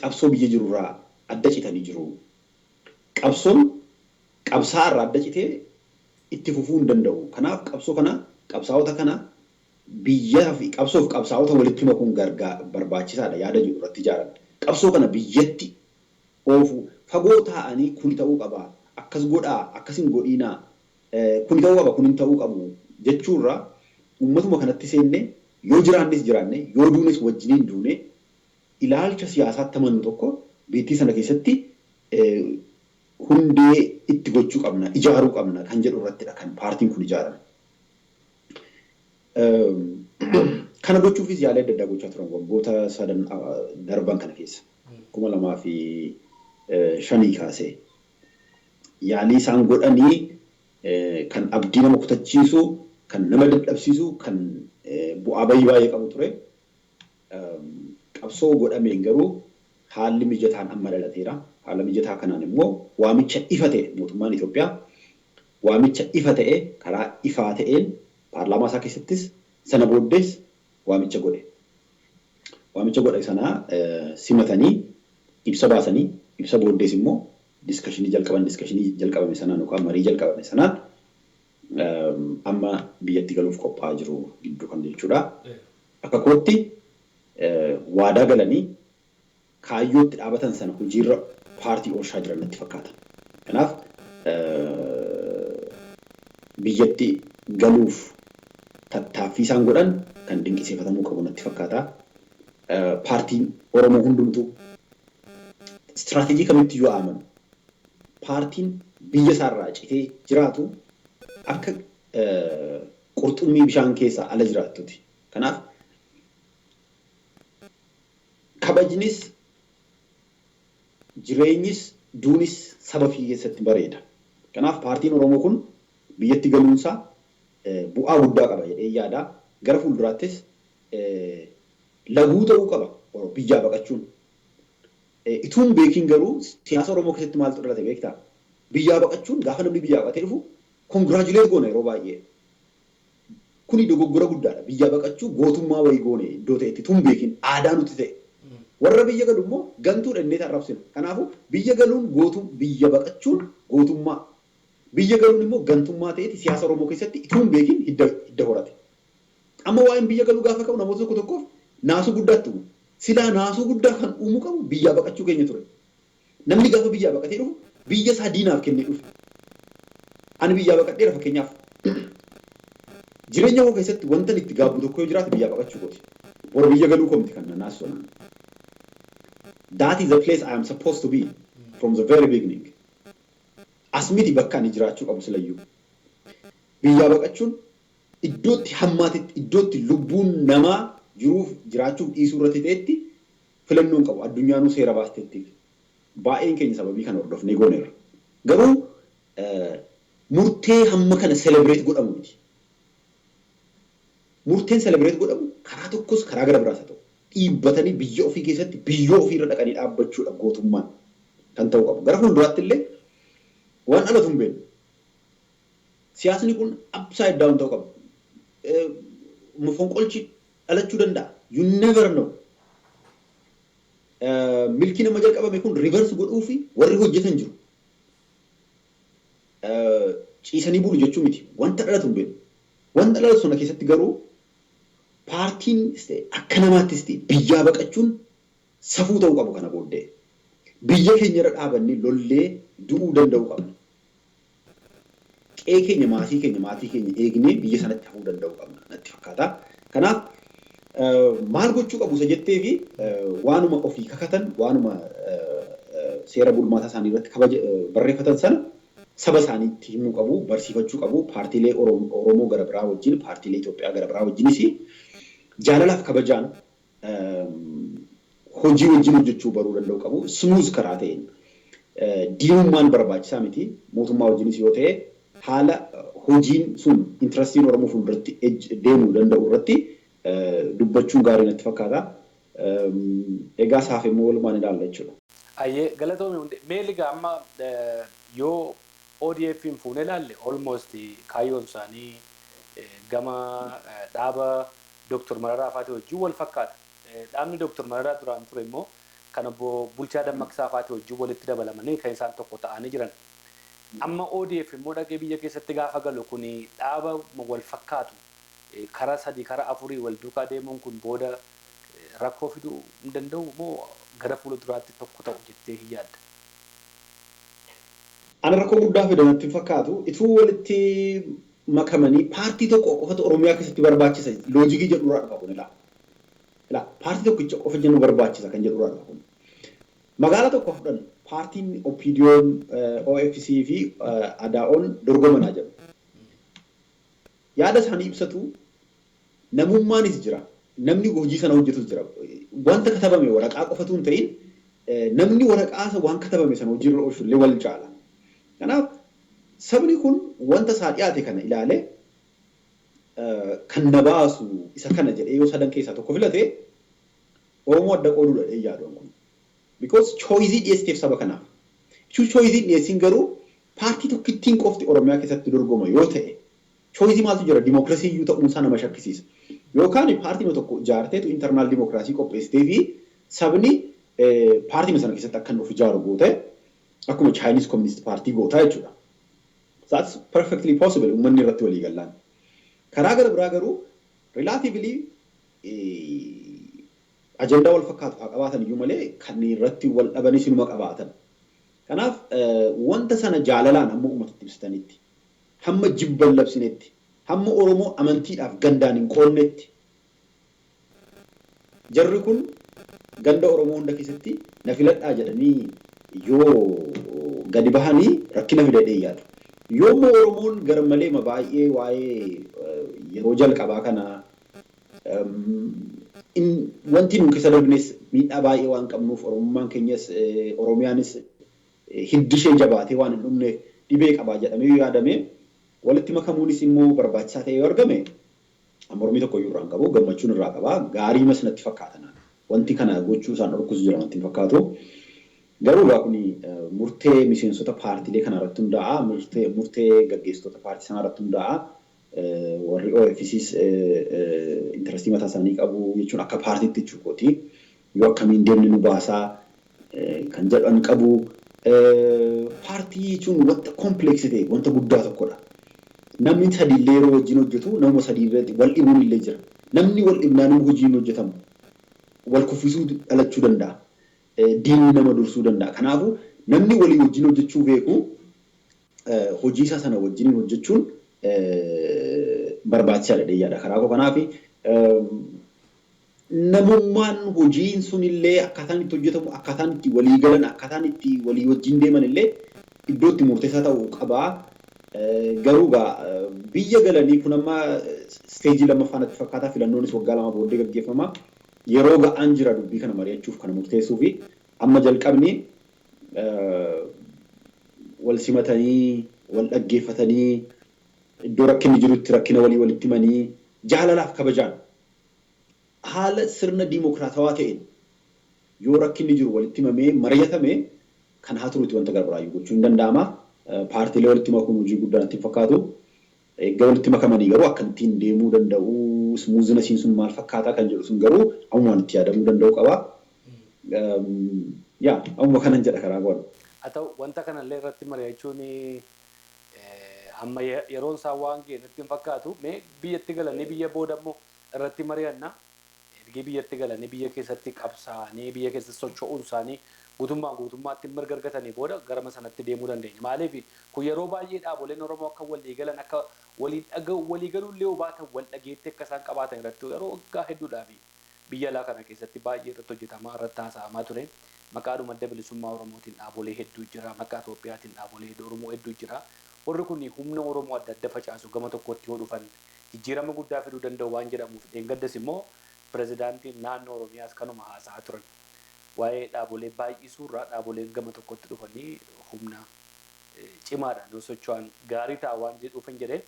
Speaker 3: qabsoo biyya jirurraa adda citanii jiru. Qabsoon qabsaa'aa irraa adda citee itti fufuu hin danda'u. Kanaaf qabsoo kana, qabsaa'ota kana biyyaa fi qabsoof qabsaa'ota walitti makuun barbaachisaadha yaada jedhu irratti ijaarame. Qabsoo kana biyyatti oofu, fagoo taa'anii kuni ta'uu qaba, akkas godhaa, akkas hin godhiinaa, kuni ta'uu qaba, kun hin ta'uu qabu jechuurraa uummatuma kanatti seenne, yoo jiraannes jiraanne, yoo duunes wajjiniin duune, ilaalcha siyaasaatti amannu tokko biittii sana keessatti hundee itti gochuu qabna, ijaaruu qabna kan jedhu irrattidha kan paartiin kun ijaarame. Kana gochuufis yaalii adda addaa gochaa turan waggoota sadan darban kana keessa. 2005 kaasee. Yaalii isaan godhanii kan abdii nama kutachiisu, kan nama dadhabsiisu, kan bu'aa bayii baay'ee qabu ture. Qabsoo godhameen garuu haalli mijataan amma dhalateera. Haala mijataa kanaan immoo waamicha ifa ta'e, mootummaan Itoophiyaa waamicha ifa ta'e karaa ifaa ta'een paarlaamaa isaa keessattis sana booddees waamicha godhe. Waamicha godhe sanaa simatanii ibsa baasanii, ibsa booddees immoo discussionii jalqaban. Discussionii jalqabame sanaan yookaan marii jalqabame sanaan amma biyyatti galuuf qophaa'aa jiru gidduu kan jechuudha. Akka kootti waadaa galanii kaayyootti dhaabatan sana hojiirra paartii oolchaa jiran natti fakkaata. Kanaaf biyyatti galuuf tattaaffii isaan godhan kan dinqisiifatamuu qabu natti fakkaata. Paartiin Oromoo hundumtuu istiraatejii kamitti yoo amanu Paartiin biyya isaarraa citee jiraatu akka qurxummii bishaan keessaa ala jiraattuti. Kanaaf kabajnis, jireenyis, duunis saba ofii keessatti bareeda. Kanaaf paartiin Oromoo kun biyyatti galuunsaa bu'aa guddaa qaba jedhee yaada. Gara fuulduraattis laguu ta'uu qaba biyyaa baqachuun. Ituun beekiin garuu siyaasa Oromoo keessatti maaltu dhalate beektaa? Biyyaa baqachuun, gaafa namni biyyaa baqatee dhufu congratulate goona yeroo baay'ee. Kuni dogoggora guddaadha. Biyyaa baqachuu gootummaa wayii goone iddoo ta'etti tun beekin aadaa nuti ta'e. Warra biyya galu immoo gantuudha innee arrabsina. Kanaafuu biyya galuun gootuu, biyya baqachuun gootummaa, biyya galuun immoo gantummaa ta'eeti siyaasa Oromoo keessatti ituun beekin hidda horate. Amma waa'een biyya galuu gaafa ka'u namoota tokko tokkoof naasuu guddaatti uumu. Silaa naasuu guddaa kan uumuu qabu biyyaa baqachuu keenya ture. Namni gaafa biyyaa baqatee dhufu biyya isaa diinaaf kennee dhufe. Ani biyyaa baqadheera fakkeenyaaf. Jireenya koo keessatti wanta itti gaabbu tokko yoo jiraate biyyaa baqachuu kooti. Bor biyya galuu koo miti kan na naasisu anaan. That is the place I am supposed to be from the very beginning. As miti bakka ani jiraachuu qabu silayyuu. Biyyaa baqachuun iddootti hammaatitti, iddootti lubbuun namaa jiruuf jiraachuuf dhiisuu irratti ta'etti filannoon qabu. Addunyaanuu seera baasteetti. Baay'een keenya sababii kana hordofnee gooneerra. Garuu murtee hamma kana celebrate godhamu miti. Murteen celebrate godhamu karaa tokkos karaa gara biraas haa ta'u, dhiibbatanii biyya ofii keessatti biyyoo ofiirra dhaqanii dhaabbachuudha gootummaan kan ta'uu qabu. Gara fuulduraatti illee waan dhalatu hin beeknu. Siyaasni kun upside down ta'uu qaba. Fonqolchi dhalachuu danda'a. You never know. Milkii nama jalqabame kun reverse godhuu fi warri hojjetan jiru. Ciisanii bulu jechuu miti. Wanta dhalatu hin beeknu. Wanta dhalatu sana keessatti garuu paartiin akka namaattis ta'e biyyaa baqachuun safuu ta'uu qabu kana booddee. Biyya keenya irra dhaabannee lollee du'uu danda'uu qabna. Qe'ee keenya, maatii keenya, maatii keenya eegnee biyya sanatti hafuu danda'uu qabna natti fakkaata. Kanaaf maal gochuu qabu isa jettee fi waanuma ofii kakatan, waanuma seera bulmaata isaanii irratti kabaja barreeffatan sana saba isaaniitti himuu qabu, barsiifachuu qabu, paartiilee Oromoo gara biraa wajjin, paartiilee Itoophiyaa gara biraa wajjinis jaalalaaf kabajaan hojii wajjin hojjechuu baruu danda'u qabu. Smooth karaa ta'een diinummaan barbaachisaa miti. Mootummaa wajjinis yoo ta'e haala hojiin sun interestiin Oromoo fuulduratti deemuu danda'u irratti dubbachuun gaarii natti fakkaata. Egaa saaf immoo walumaan ilaalla jechuudha.
Speaker 1: Ayyee, galatoomii hundee. Mee liga amma yoo ODF hin fuune ilaalle, almost kaayyoon isaanii gama dhaaba Dr. Mararaa faatii wajjin wal fakkaata. Dhaabni Dr. Mararaa duraan ture immoo kan obbo Bulchaa Dammaqsaa faatii wajjin walitti dabalamanii kan isaan tokko ta'anii jiran. Amma ODF immoo dhaqee biyya keessatti gaafa galu kun dhaaba wal fakkaatu karaa sadii, karaa afurii wal duukaa deemuun kun booda rakkoo fiduu hin danda'u moo gara fuula duraatti tokko ta'u jettee hin yaadda?
Speaker 3: Ana rakkoo guddaa fida natti hin fakkaatu. Ituu walitti makamanii paartii tokko qofatu Oromiyaa keessatti barbaachisa logic jedhurraa dhufa kun ilaa. Ilaa, paartii tokkicha qofa jennu barbaachisa kan jedhurraa dhufa kun. Magaalaa tokko fudhan, paartiin OPDO'n, OFC fi ADAO'n dorgomanaa jedhu. Yaada isaanii ibsatu, namummaanis jira. Namni hojii sana hojjetus jira. Wanta katabame waraqaa qofatu hin ta'in, namni waraqaa waan katabame sana hojiirra oolchu illee wal caala. Kanaaf sabni kun wanta isaa dhiyaate kana ilaalee kan na baasu isa kana jedhee yoo sadan keessaa tokko filate Oromoo adda qooduudha jedhee yaadu kun. Because choice dhiyeessiteef saba kanaaf. Choice dhiyeessiin garuu paartii tokkittiin qofti Oromiyaa keessatti dorgoma yoo ta'e choice maaltu jira? Dimookiraasii iyyuu ta'uunsaa nama shakkisiisa. Yookaan paartiin tokko ijaarteetu internal dimookiraasii qopheessitee fi sabni paartii sana keessatti akka inni of ijaaru goote, akkuma Chinese Communist Party gootaa jechuudha. That's perfectly possible uummanni irratti walii gallaan. Karaa gara biraa garuu relatively ajandaa wal fakkaatu haa qabaatan iyyuu malee kan irratti wal dhabanis inuma qabaatan. Kanaaf wanta sana jaalalaan hamma uummatatti ibsatanitti, hamma jibban labsinetti, hamma Oromoo amantiidhaaf gandaan hin qoonnetti, jarri kun ganda Oromoo hunda keessatti na filadhaa jedhanii Yoo gadi bahanii rakkina fidadhee yaadu. Yoo immoo Oromoon garmalee baay'ee waa'ee yeroo jalqabaa kana wanti nu keessa darbines miidhaa baay'ee waan qabnuuf, Oromummaan keenyas Oromiyaanis hiddi ishee jabaatee waan hin dhumneef dhibee qabaa jedhamee yoo yaadame, walitti makamuunis immoo barbaachisaa ta'ee yoo argame, mormii tokko iyyuu irraa hin qabu, gammachuun irraa qaba, gaarii mas natti fakkaata. Wanti kana gochuu isaan dhorkus jira natti hin fakkaatu. Garuu egaa kuni murtee miseensota paartiilee kana irratti hundaa'a. Murtee gaggeessitoota paartii sanaa irratti hundaa'a. Warri OFCs interestii mataa isaanii qabu jechuun akka paartiitti jechuukooti. Yoo akkamiin deemne nu baasaa kan jedhan qabu. Paartii jechuun wanta complex ta'e, wanta guddaa tokkodha. Namni sadiillee yeroo wajjin hojjetu nama sadii irratti wal dhibuun illee jira. Namni wal dhibnaan immoo hojiin hojjetamu. Wal kuffisuu dhalachuu danda'a. Diinni nama dursuu danda'a. Kanaafuu namni walii wajjin hojjechuu beeku hojii isaa sana wajjin hojjechuun barbaachisaadha yaada karaa koo. Kanaaf namummaan hojiin sun illee akkaataan itti hojjetamu, akkaataan itti walii galan, akkaataan itti walii wajjin deeman illee iddoo itti murteessaa ta'uu qabaa. Garuu egaa biyya galanii kun amma stage lammaffaa natti fakkaata, filannoonis waggaa 2 booddee gaggeeffama. Yeroo ga'aan jira dubbii kana mari'achuuf, kana murteessuu fi amma jalqabni wal simatanii, wal dhaggeeffatanii, iddoo rakkinni jirutti rakkina walii walitti himanii, jaalalaaf kabajaan haala sirna diimokiraatawaa ta'een yoo rakkinni jiru walitti himamee mari'atame kan haa turuuti wanta garbiraayyuu gochuun hin danda'ama. Paartiilee walitti makuun hojii guddaa natti hin fakkaatu. Eegga walitti makamanii garuu akkamittiin deemuu danda'u, smoothnessiin sun maal fakkaataa kan jedhu sun garuu ammumaan itti yaadamuu danda'u qaba. Yaa, ammuma kanan jedha karaa koon.
Speaker 1: Haa ta'u, wanta kanallee irratti mari'achuun amma yeroon isaa waan ga'e natti hin fakkaatu. Mee biyyatti galanii biyya booda immoo irratti mari'anna. Ergi biyyatti galanii biyya keessatti qabsaa'anii biyya keessatti socho'uun isaanii guutummaa guutummaatti mirga argatanii booda garama sanatti deemuu dandeenya. Maaliif, kun yeroo baay'ee dhaaboleen Oromoo akka walii galan, akka walii dhaga'u, walii galuu illee baatan wal dhageetti akka isaan qabaatan irratti yeroo waggaa hedduudhaaf biyya alaa kana keessatti baay'ee irratti hojjetamaa, irratti haasa'amaa ture. Maqaadhuma Adda Bilisummaa Oromootiin dhaabolee hedduu jira. Maqaa Itoophiyaatiin dhaabolee Oromoo hedduu jira. Warri kun humna Oromoo adda adda facaasu, gama tokkotti yoo dhufan jijjiirama guddaa fiduu danda'u waan jedhamuuf, dheengaddas immoo pirezidaantiin naannoo Oromiyaas kanuma haasa'aa turan. Waa'ee dhaabolee baay'isuurraa dhaaboleen gama tokkotti dhufanii humna cimaadhaan yoo socho'an gaarii ta'a waan jedhuuf hin jedhee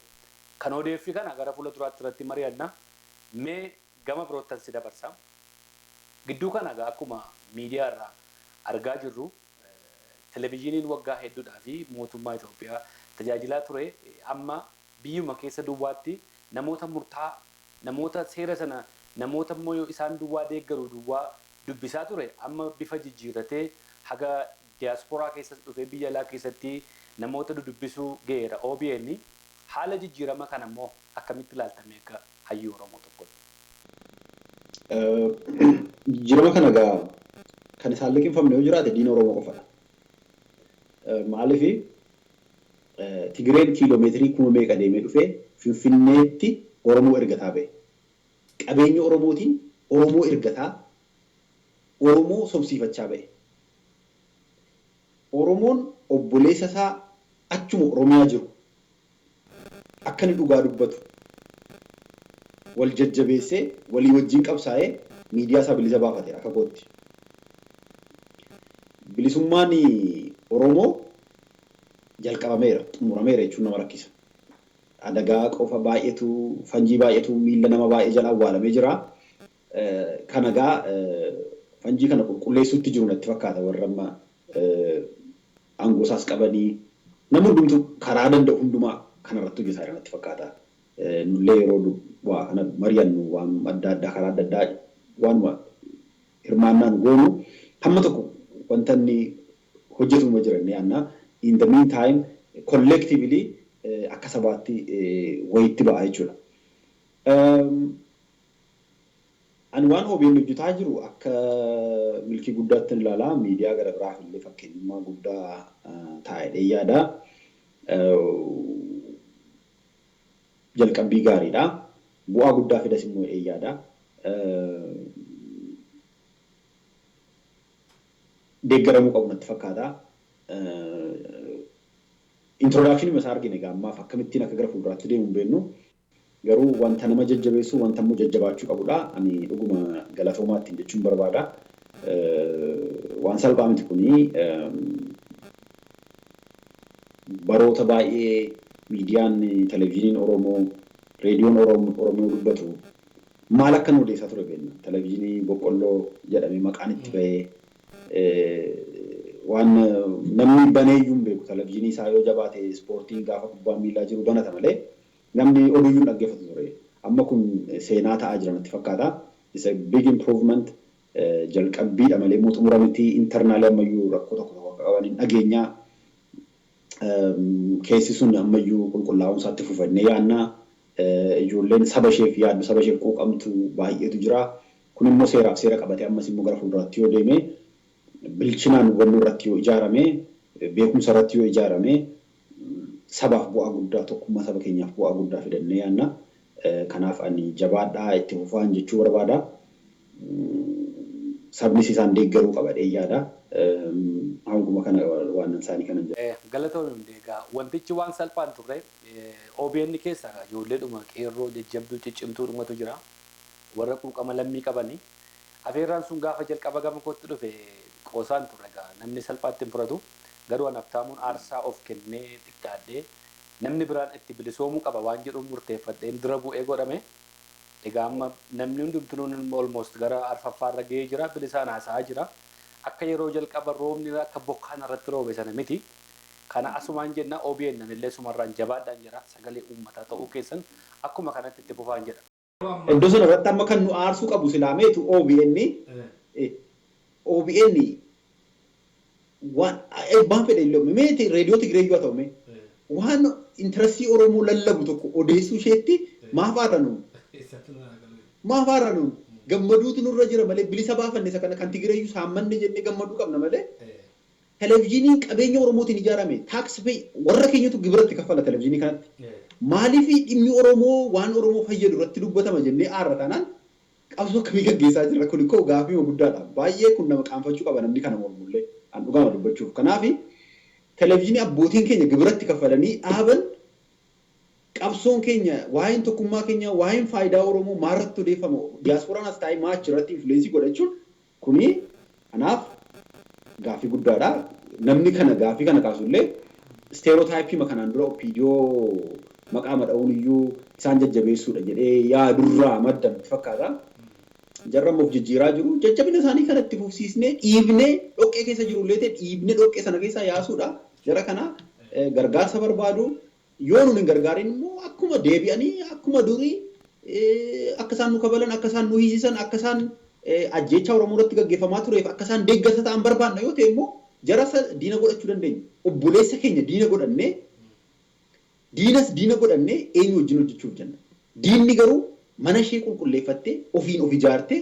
Speaker 1: kan odeeffi kana gara fuula duraatti irratti mari'anna. Mee gama biroottan si dabarsa. Gidduu kana egaa akkuma miidiyaa irraa argaa jirru, televizyiiniin waggaa hedduudhaa fi mootummaa Itoophiyaa tajaajilaa ture amma biyyuma keessa duwwaatti namoota murtaa'aa, namoota seera sana, namoota immoo isaan duwwaa deeggaru duwwaa dubbisaa ture, amma bifa jijjiirratee haga diyaasporaa keessatti dhufee biyya alaa keessatti namoota dudubbisuu ga'eera OBN. Haala jijjiirama kana immoo akkamitti ilaaltame akka hayyuu Oromoo tokkotti?
Speaker 3: Jijjiirama kana egaa kan isaan liqimfamne yoo jiraate diina Oromoo qofadha. Maaliif, Tigireen kiiloomeetirii kuma meeqa deemee dhufee Finfinneetti Oromoo ergataa ba'e. Qabeenya Oromootiin Oromoo ergataa, Oromoo sobsiifachaa ba'e. Oromoon obboleessa isaa achuma Oromiyaa jiru akka inni dhugaa dubbatu wal jajjabeessee walii wajjin qabsaa'ee miidiyaa isaa bilisa baafateera akka kootti. Bilisummaan Oromoo jalqabameera, xumurameera jechuun nama rakkisa. Adagaa qofa baay'eetu, fanjii baay'eetu miilla nama baay'ee jala awwaalamee jira. Kana egaa fanjii kana qulqulleessuutti jiru natti fakkaata warra amma aangoo isaas qabanii, nama hundumtu karaa danda'u hundumaa kanarratti hojjetaa jira natti fakkaata. Nullee yeroo waa kana mari'annu waan adda addaa karaa adda addaa waanuma hirmaannaan goonu hamma tokko wanta inni hojjetuma jira inni yaanna. In the meantime, collectively akka sabaatti wayitti ba'a jechuudha. Ani waan OBN hojjetaa jiru akka milkii guddaatti ilaala. Miidiyaa gara biraaf illee fakkeenyummaa guddaa taa'ee yaada. Jalqabbii gaariidha. Bu'aa guddaa fidas immoo yaada. deeggaramuu qabu natti fakkaata. Introduction isaa argine egaa ammaaf akkamittiin akka gara fuulduraatti deemu hin beeknu. Garuu wanta nama jajjabeessu, wanta immoo jajjabaachuu qabudha. Ani dhuguma galatoomaa ittiin jechuun barbaada. Waan salphaa miti kuni. Baroota baay'ee miidiyaan, televizyiiniin Oromoo, reediyoon Oromoo dubbatu maal akka nu odeessaa ture beekna. Televizyiinii boqqolloo jedhamee maqaan itti bahee waan namni baneeyyuu hin beeku. Televizyiinii isaa yoo jabaate ispoortiin gaafa kubbaa miillaa jiru banata malee namni oduuyyuu hin dhaggeeffatu ture. Amma kun seenaa ta'aa jira natti fakkaata. It's a big improvement. Jalqabbiidha malee immoo xumura miti. Internally ammayyuu rakkoo tokko tokko akka qaban hin dhageenya. Keessi sun ammayyuu qulqullaa'uun isaatti fufannee yaanna. Ijoolleen saba isheef yaaddu, saba isheef quuqamtu baay'eetu jira. Kun immoo seeraaf seera qabatee ammas immoo gara fuulduraatti yoo deeme, bilchinaan hubannoo irratti yoo ijaarame, beekumsa irratti yoo ijaarame, sabaaf bu'aa guddaa, tokkummaa saba keenyaaf bu'aa guddaa fidannee yaanna. Kanaaf ani jabaadhaa, itti fufaan jechuu barbaada. Sabnis isaan deeggaruu qaba yaada. Hanguma kana waan isaanii kanan jedha.
Speaker 1: Galatoomii hundee. Egaa wantichi waan salphaan turre. OBN keessa ijoolleedhuma qeerroo jajjabduu ciccimtuu dhumatu jira. Warra quuqama lammii qabanii. Afeerraan sun gaafa jalqaba gama kootti dhufe qoosaan turre, egaa namni salphaatti hin fudhatu. Garuu an Habtaamuun aarsaa of kennee xiqqaadhee namni biraan itti bilisoomuu qaba waan jedhuun murteeffadheen dura bu'ee godhame. Egaa amma namni hundumtuu almost gara arfaffaarra gahee jira, bilisaan haasa'aa jira. Akka yeroo jalqaba roobni akka bokkaan irratti roobe sana miti. Kana asumaan jenna, OBN illee sumarraan jabaadhaan jira, sagalee uummataa ta'uu keessan akkuma kanatti itti fufaan jedha.
Speaker 3: Iddoo sana irratti amma kan nu aarsuu qabu silaameetu OBN waan abbaan fedhe illee meeti reediyoo Tigireeyyuu haa ta'u mee waan interestii Oromoo lallabu tokko odeessuu isheetti maaf aarra nuun? Maaf aarra nuun? Gammaduutu nurra jira malee, bilisa baafanne isa kana kan Tigireeyyuu saammanne jennee gammaduu qabna malee, televizyiiniin qabeenya Oromootiin ijaarame, tax payer warra keenyatu gibiratti kaffala televizyiinii kanatti. Maaliif dhimmi Oromoo waan Oromoo fayyadu irratti dubbatama jennee aarra taanaan qabsoo akkamii gaggeessaa jirra? Kun koo gaafii guddaadha. Baay'ee kun nama qaanfachuu qaba namni kana mormullee an dhugaama dubbachuuf. Kanaaf televizyiinii abbootiin keenya gibiratti kaffalanii dhaaban, qabsoon keenya, waa'een tokkummaa keenya, waa'een faayidaa Oromoo maarratti odeeffama, diyaaspooraan as taa'ee maa achirratti influence godhachuun kuni kanaaf gaaffii guddaadha. Namni kana gaaffii kana kaasullee stereotype kanaan dura OPDO maqaa madha'uun iyyuu isaan jajjabeessuudha jedhee yaadurraa madda natti fakkaata. Jarra immoo of jijjiiraa jiru. Jajjabina isaanii kana itti fufsiisnee dhiibnee dhoqqee keessa jiru illee ta'e dhiibnee dhoqqee sana keessaa yaasuudha. Jara kana gargaarsa barbaadu. Yoo nun hin gargaarin immoo akkuma deebi'anii akkuma durii akka isaan nu kabalan, akka isaan nu hiisisan, akka isaan ajjeechaa Oromoo irratti gaggeeffamaa tureef akka isaan deeggarsa ta'an barbaanna yoo ta'e immoo jara diina godhachuu dandeenya. Obboleessa keenya diina godhannee, diinas diina godhannee eenyu wajjin hojjechuuf jenna? Diinni garuu mana ishee qulqulleeffattee ofiin of ijaartee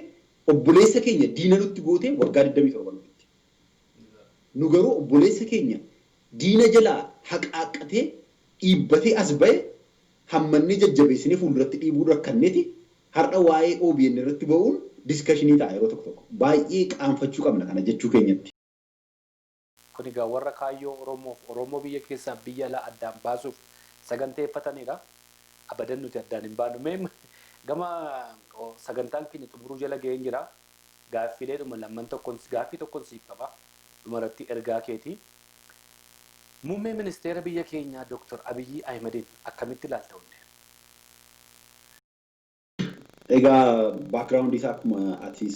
Speaker 3: obboleessa keenya diina nutti gootee waggaa 27 nutti. Nu garuu obboleessa keenya diina jalaa haqaaqqatee dhiibbatee as ba'e hammannee jajjabeessinee fuulduratti dhiibuu rakkanneeti har'a waa'ee OBN irratti ba'uun discussion ta'a yeroo tokko tokko. Baay'ee qaanfachuu qabna kana jechuu keenyatti.
Speaker 1: Kun egaa warra kaayyoo Oromoof Oromoo biyya keessaa biyya alaa addaan baasuuf saganteeffatanidha. Abadan nuti addaan hin baanu. Mee gama sagantaan keenya xumuruu jala ga'een jira. Gaaffiilee dhuma lamman tokkoon, gaaffii tokkoon siif qaba. Dhumarratti ergaa keetii. Muummee ministeera biyya keenyaa Dr. Abiyyi Ahimadiin akkamitti ilaalta, hundee?
Speaker 3: Egaa background isaa akkuma atis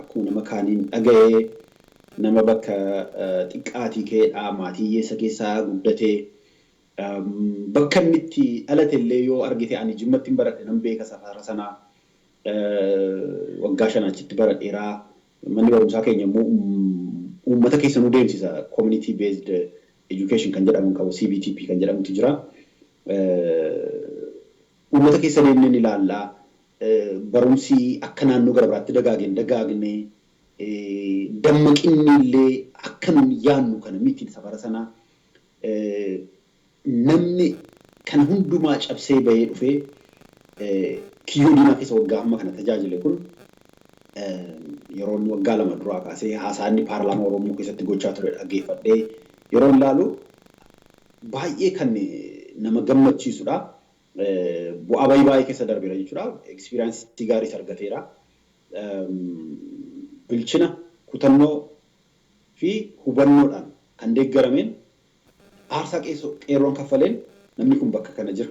Speaker 3: akkuma nama kaaniin dhaga'ee, nama bakka xiqqaatii ka'eedha, maatii hiyyeessa keessaa guddatee, bakka inni itti dhalate illee yoo argite, ani Jimmatti hin baradhe, nan beeka safara sanaa, waggaa 5 achitti baradheeraa. Manni barumsaa keenya immoo uummata keessa nu deemsisa, community based education kan jedhamu qabu, CBTP kan jedhamutu jira. Uummata keessa deemnee ni ilaallaa. Barumsi akka naannoo gara biraatti dagaagne dagaagne, dammaqinni illee akka nun yaannu kana miti safara sanaa. Namni kana hundumaa cabsee bahee dhufee kiyyoo diinaa keessa waggaa hamma kana tajaajile kun Yeroo inni waggaa 2 duraa kaasee haasaa inni paarlaamaa Oromoo keessatti gochaa ture dhaggeeffadhee yeroo ilaalu baay'ee kan nama gammachiisudha. Bu'aa bayii baay'ee keessa darbeera jechuudha. Experience gaariis argateera. Bilchina, kutannoo fi hubannoodhaan kan deeggarameen aarsaa qeerroon kaffaleen namni kun bakka kana jira.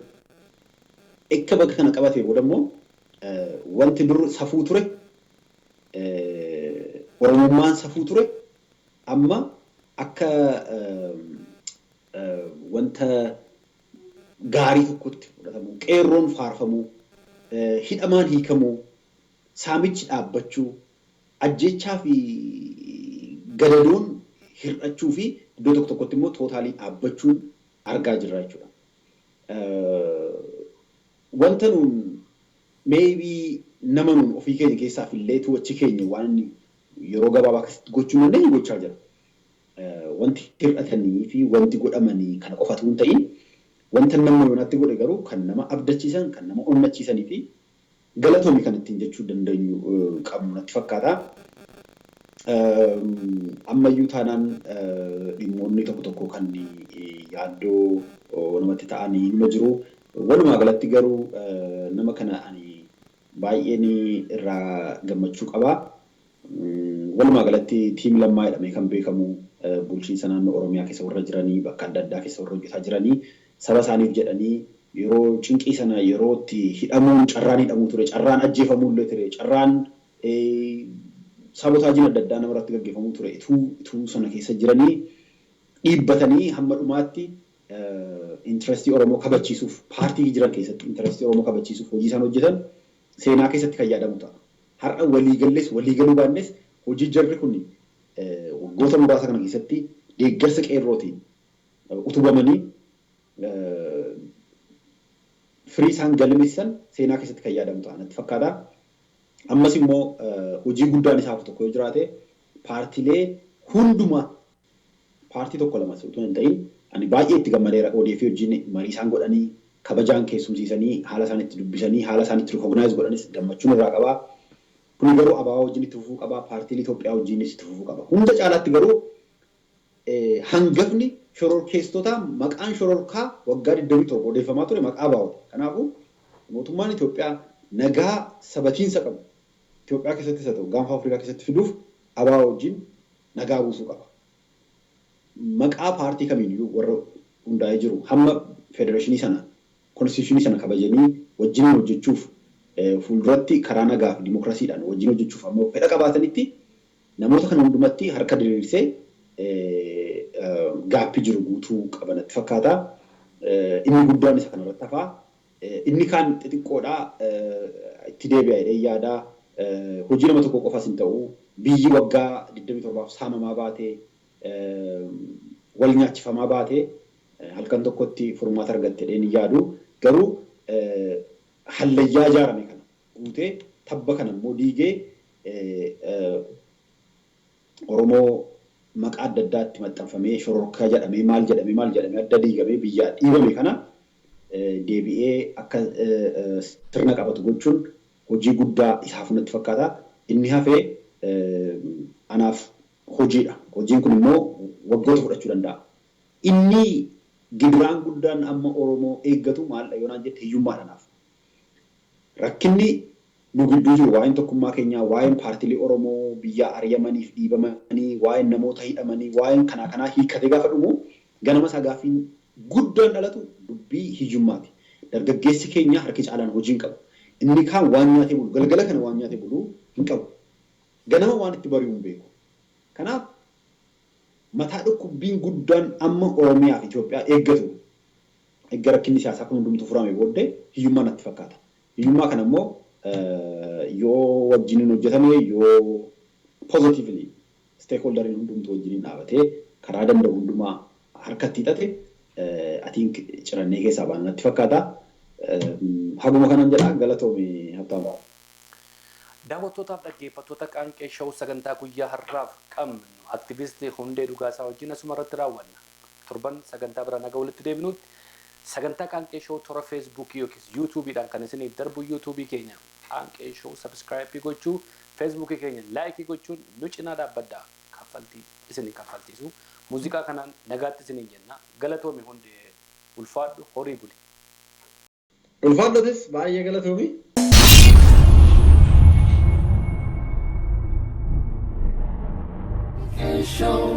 Speaker 3: Akka bakka kana qabatee booda immoo wanti dur safuu ture, Oromummaan safuu ture, amma akka wanta gaarii tokkotti fudhatamu, qeerroon faarfamuu, hidhamaan hiikamuu, saamichi dhaabbachuu, ajjechaa fi gadadoon hir'achuu fi iddoo tokko tokkotti immoo totally dhaabbachuun argaa jirra jechuudha. Wanta nuun maybe nama nuun ofii keenya keessaaf illee achi keenya waan inni yeroo gabaabaa keessatti gochuu dandeenyu gochaa jira. Wanti hir'atanii fi wanti godhamanii kana qofatu hin ta'in, wanta nama yoonaatti godhe garuu kan nama abdachiisan, kan nama onnachiisanii fi galatoomi kan ittiin jechuu dandeenyu qabnu natti fakkaata. Ammayyuu taanaan dhimmoonni tokko tokko kan yaaddoo namatti ta'anii nima jiru. Walumaa galatti garuu nama kana ani baay'een irraa gammachuu qaba. Walumaa galatti team Lammaa jedhamee kan beekamu bulchiinsa naannoo Oromiyaa keessa warra jiranii, bakka adda addaa keessa warra hojjetaa jiranii, saba isaaniif jedhanii yeroo cinqii sana, yeroo itti hidhamuun, carraan hidhamuu ture, carraan ajjeefamuu illee ture, carraan sabotage-iin adda addaa namarratti gaggeeffamuu ture, ituu sana keessa jiranii dhiibbatanii hamma dhumaatti interest-ii Oromoo kabachiisuuf, paartii jiran keessatti interest-ii Oromoo kabachiisuuf hojii isaan hojjetan seenaa keessatti kan yaadamu ta'a. Har'a waliigallees waliigaluu baannes hojii jarri kun waggoota muraasa kana keessatti deeggarsa qeerrootiin utubamanii firii isaan galmeessan seenaa keessatti kan yaadamu ta'a natti fakkaata. Ammas immoo hojii guddaan isaaf tokko yoo jiraate, paartiilee hundumaa, paartii tokko lama utuu hin ta'in, ani baay'ee itti gammadeera. ODF wajjin marii isaan godhanii, kabajaan keessumsiisanii, haala isaan itti dubbisanii, haala isaan itti recognize godhanis gammachuun irraa qabaa. Kuni garuu ABO wajjin itti fufuu qaba, paartiilee Itoophiyaa wajjinis itti fufuu qaba. Hunda caalaatti garuu hangafni shororkeessitoota, maqaan shororkaa waggaa 27 odeeffamaa ture maqaa ABOti. Kanaafuu mootummaan Itoophiyaa nagaa sabatiinsa qabu Itoophiyaa keessattis haa ta'u gaanfa Afrikaa keessatti fiduuf ABO wajjin nagaa buusuu qaba. Maqaa paartii kamiiyyuu warra hundaa'ee jiru hamma federeeshinii sana, constitution-ii sana kabajanii wajjin hojjechuuf, fuulduratti karaa nagaa fi dimokiraasiidhaan wajjin hojjechuuf ammoo fedha qabaatanitti, namoota kana hundumatti harka diriirsee gap-ii jiru guutuu qaba natti fakkaata. Inni guddaan isa kanarratti hafaa. Inni kaan xixiqqoodhaa, itti deebi'a jedhee yaada. Hojii nama tokko qofas hin ta'u. Biyyi waggaa 27 saamamaa baatee, wal nyaachifamaa baatee, halkan tokkotti furmaata argatte jedhee hin yaadu. Garuu hallayyaa ijaarame kana guutee, tabba kana immoo diigee, Oromoo maqaa adda addaatti maxxanfamee, shororkaa jedhamee, maal jedhamee, maal jedhamee adda diigamee biyyaa dhiibame kana deebi'ee akka sirna qabatu gochuun hojii guddaa isaaf natti fakkaata. Inni hafee anaaf hojiidha. Hojiin kun immoo waggoota fudhachuu danda'a. Inni gidiraan guddaan amma Oromoo eeggatu maalidha yoo naan jette, hiyyummaadha anaaf. Rakkinni nu gidduu jiru, waa'een tokkummaa keenyaa, waa'een paartiilee Oromoo biyya ari'amaniif dhiibamanii, waa'een namoota hidhamanii, waa'een kanaa kanaa hiikkatee gaafa dhumu, ganama isaa gaaffiin guddaan dhalatu dubbii hiyyummaati. Dargaggeessi keenya harki caalaan hojii hin qabu. Inni kaan waan nyaatee bulu, galgala kana waan nyaatee bulu hin qabu. Ganama waan itti bari'u hin beeku. Kanaaf mataa dhukkubbiin guddaan amma Oromiyaa fi Itoophiyaa eeggatu erga rakkinni siyaasaa kun hundumtuu furame booddee hiyyummaa natti fakkaata. Hiyyummaa kana immoo yoo wajjiniin hojjetame, yoo positively stakeholder-iin hundumtuu wajjiniin dhaabatee karaa danda'u hundumaa harkatti hidhate, I think cirannee keessaa baana natti fakkaata. Haguma kanan jedha, galatoomi Habtaamu.
Speaker 1: Daawwattootaaf dhaggeeffattoota Qaanqee Show, sagantaa guyyaa har'aaf qabnu aktivistii Hundee Dhugaasaa wajjin asuma irratti raawwanna. Torban sagantaa biraa naga walitti deebinutti, sagantaa Qaanqee Show toora Feesbuukii yookiis Yuutuubiidhaan kan isiniif darbu, Yuutuubii keenya Qaanqee Show subscribe gochuu, Feesbuukii keenya like gochuun nu cinaa dhaabbadhaa. Kaffaltii isin kaffaltiisu. Muuziqaa kanaan nagaatti isiniin jenna. Galatoomi hundee, ulfaadhu, horii buli.
Speaker 3: Ulfaadhotis baay'ee galatoomi.
Speaker 4: Show.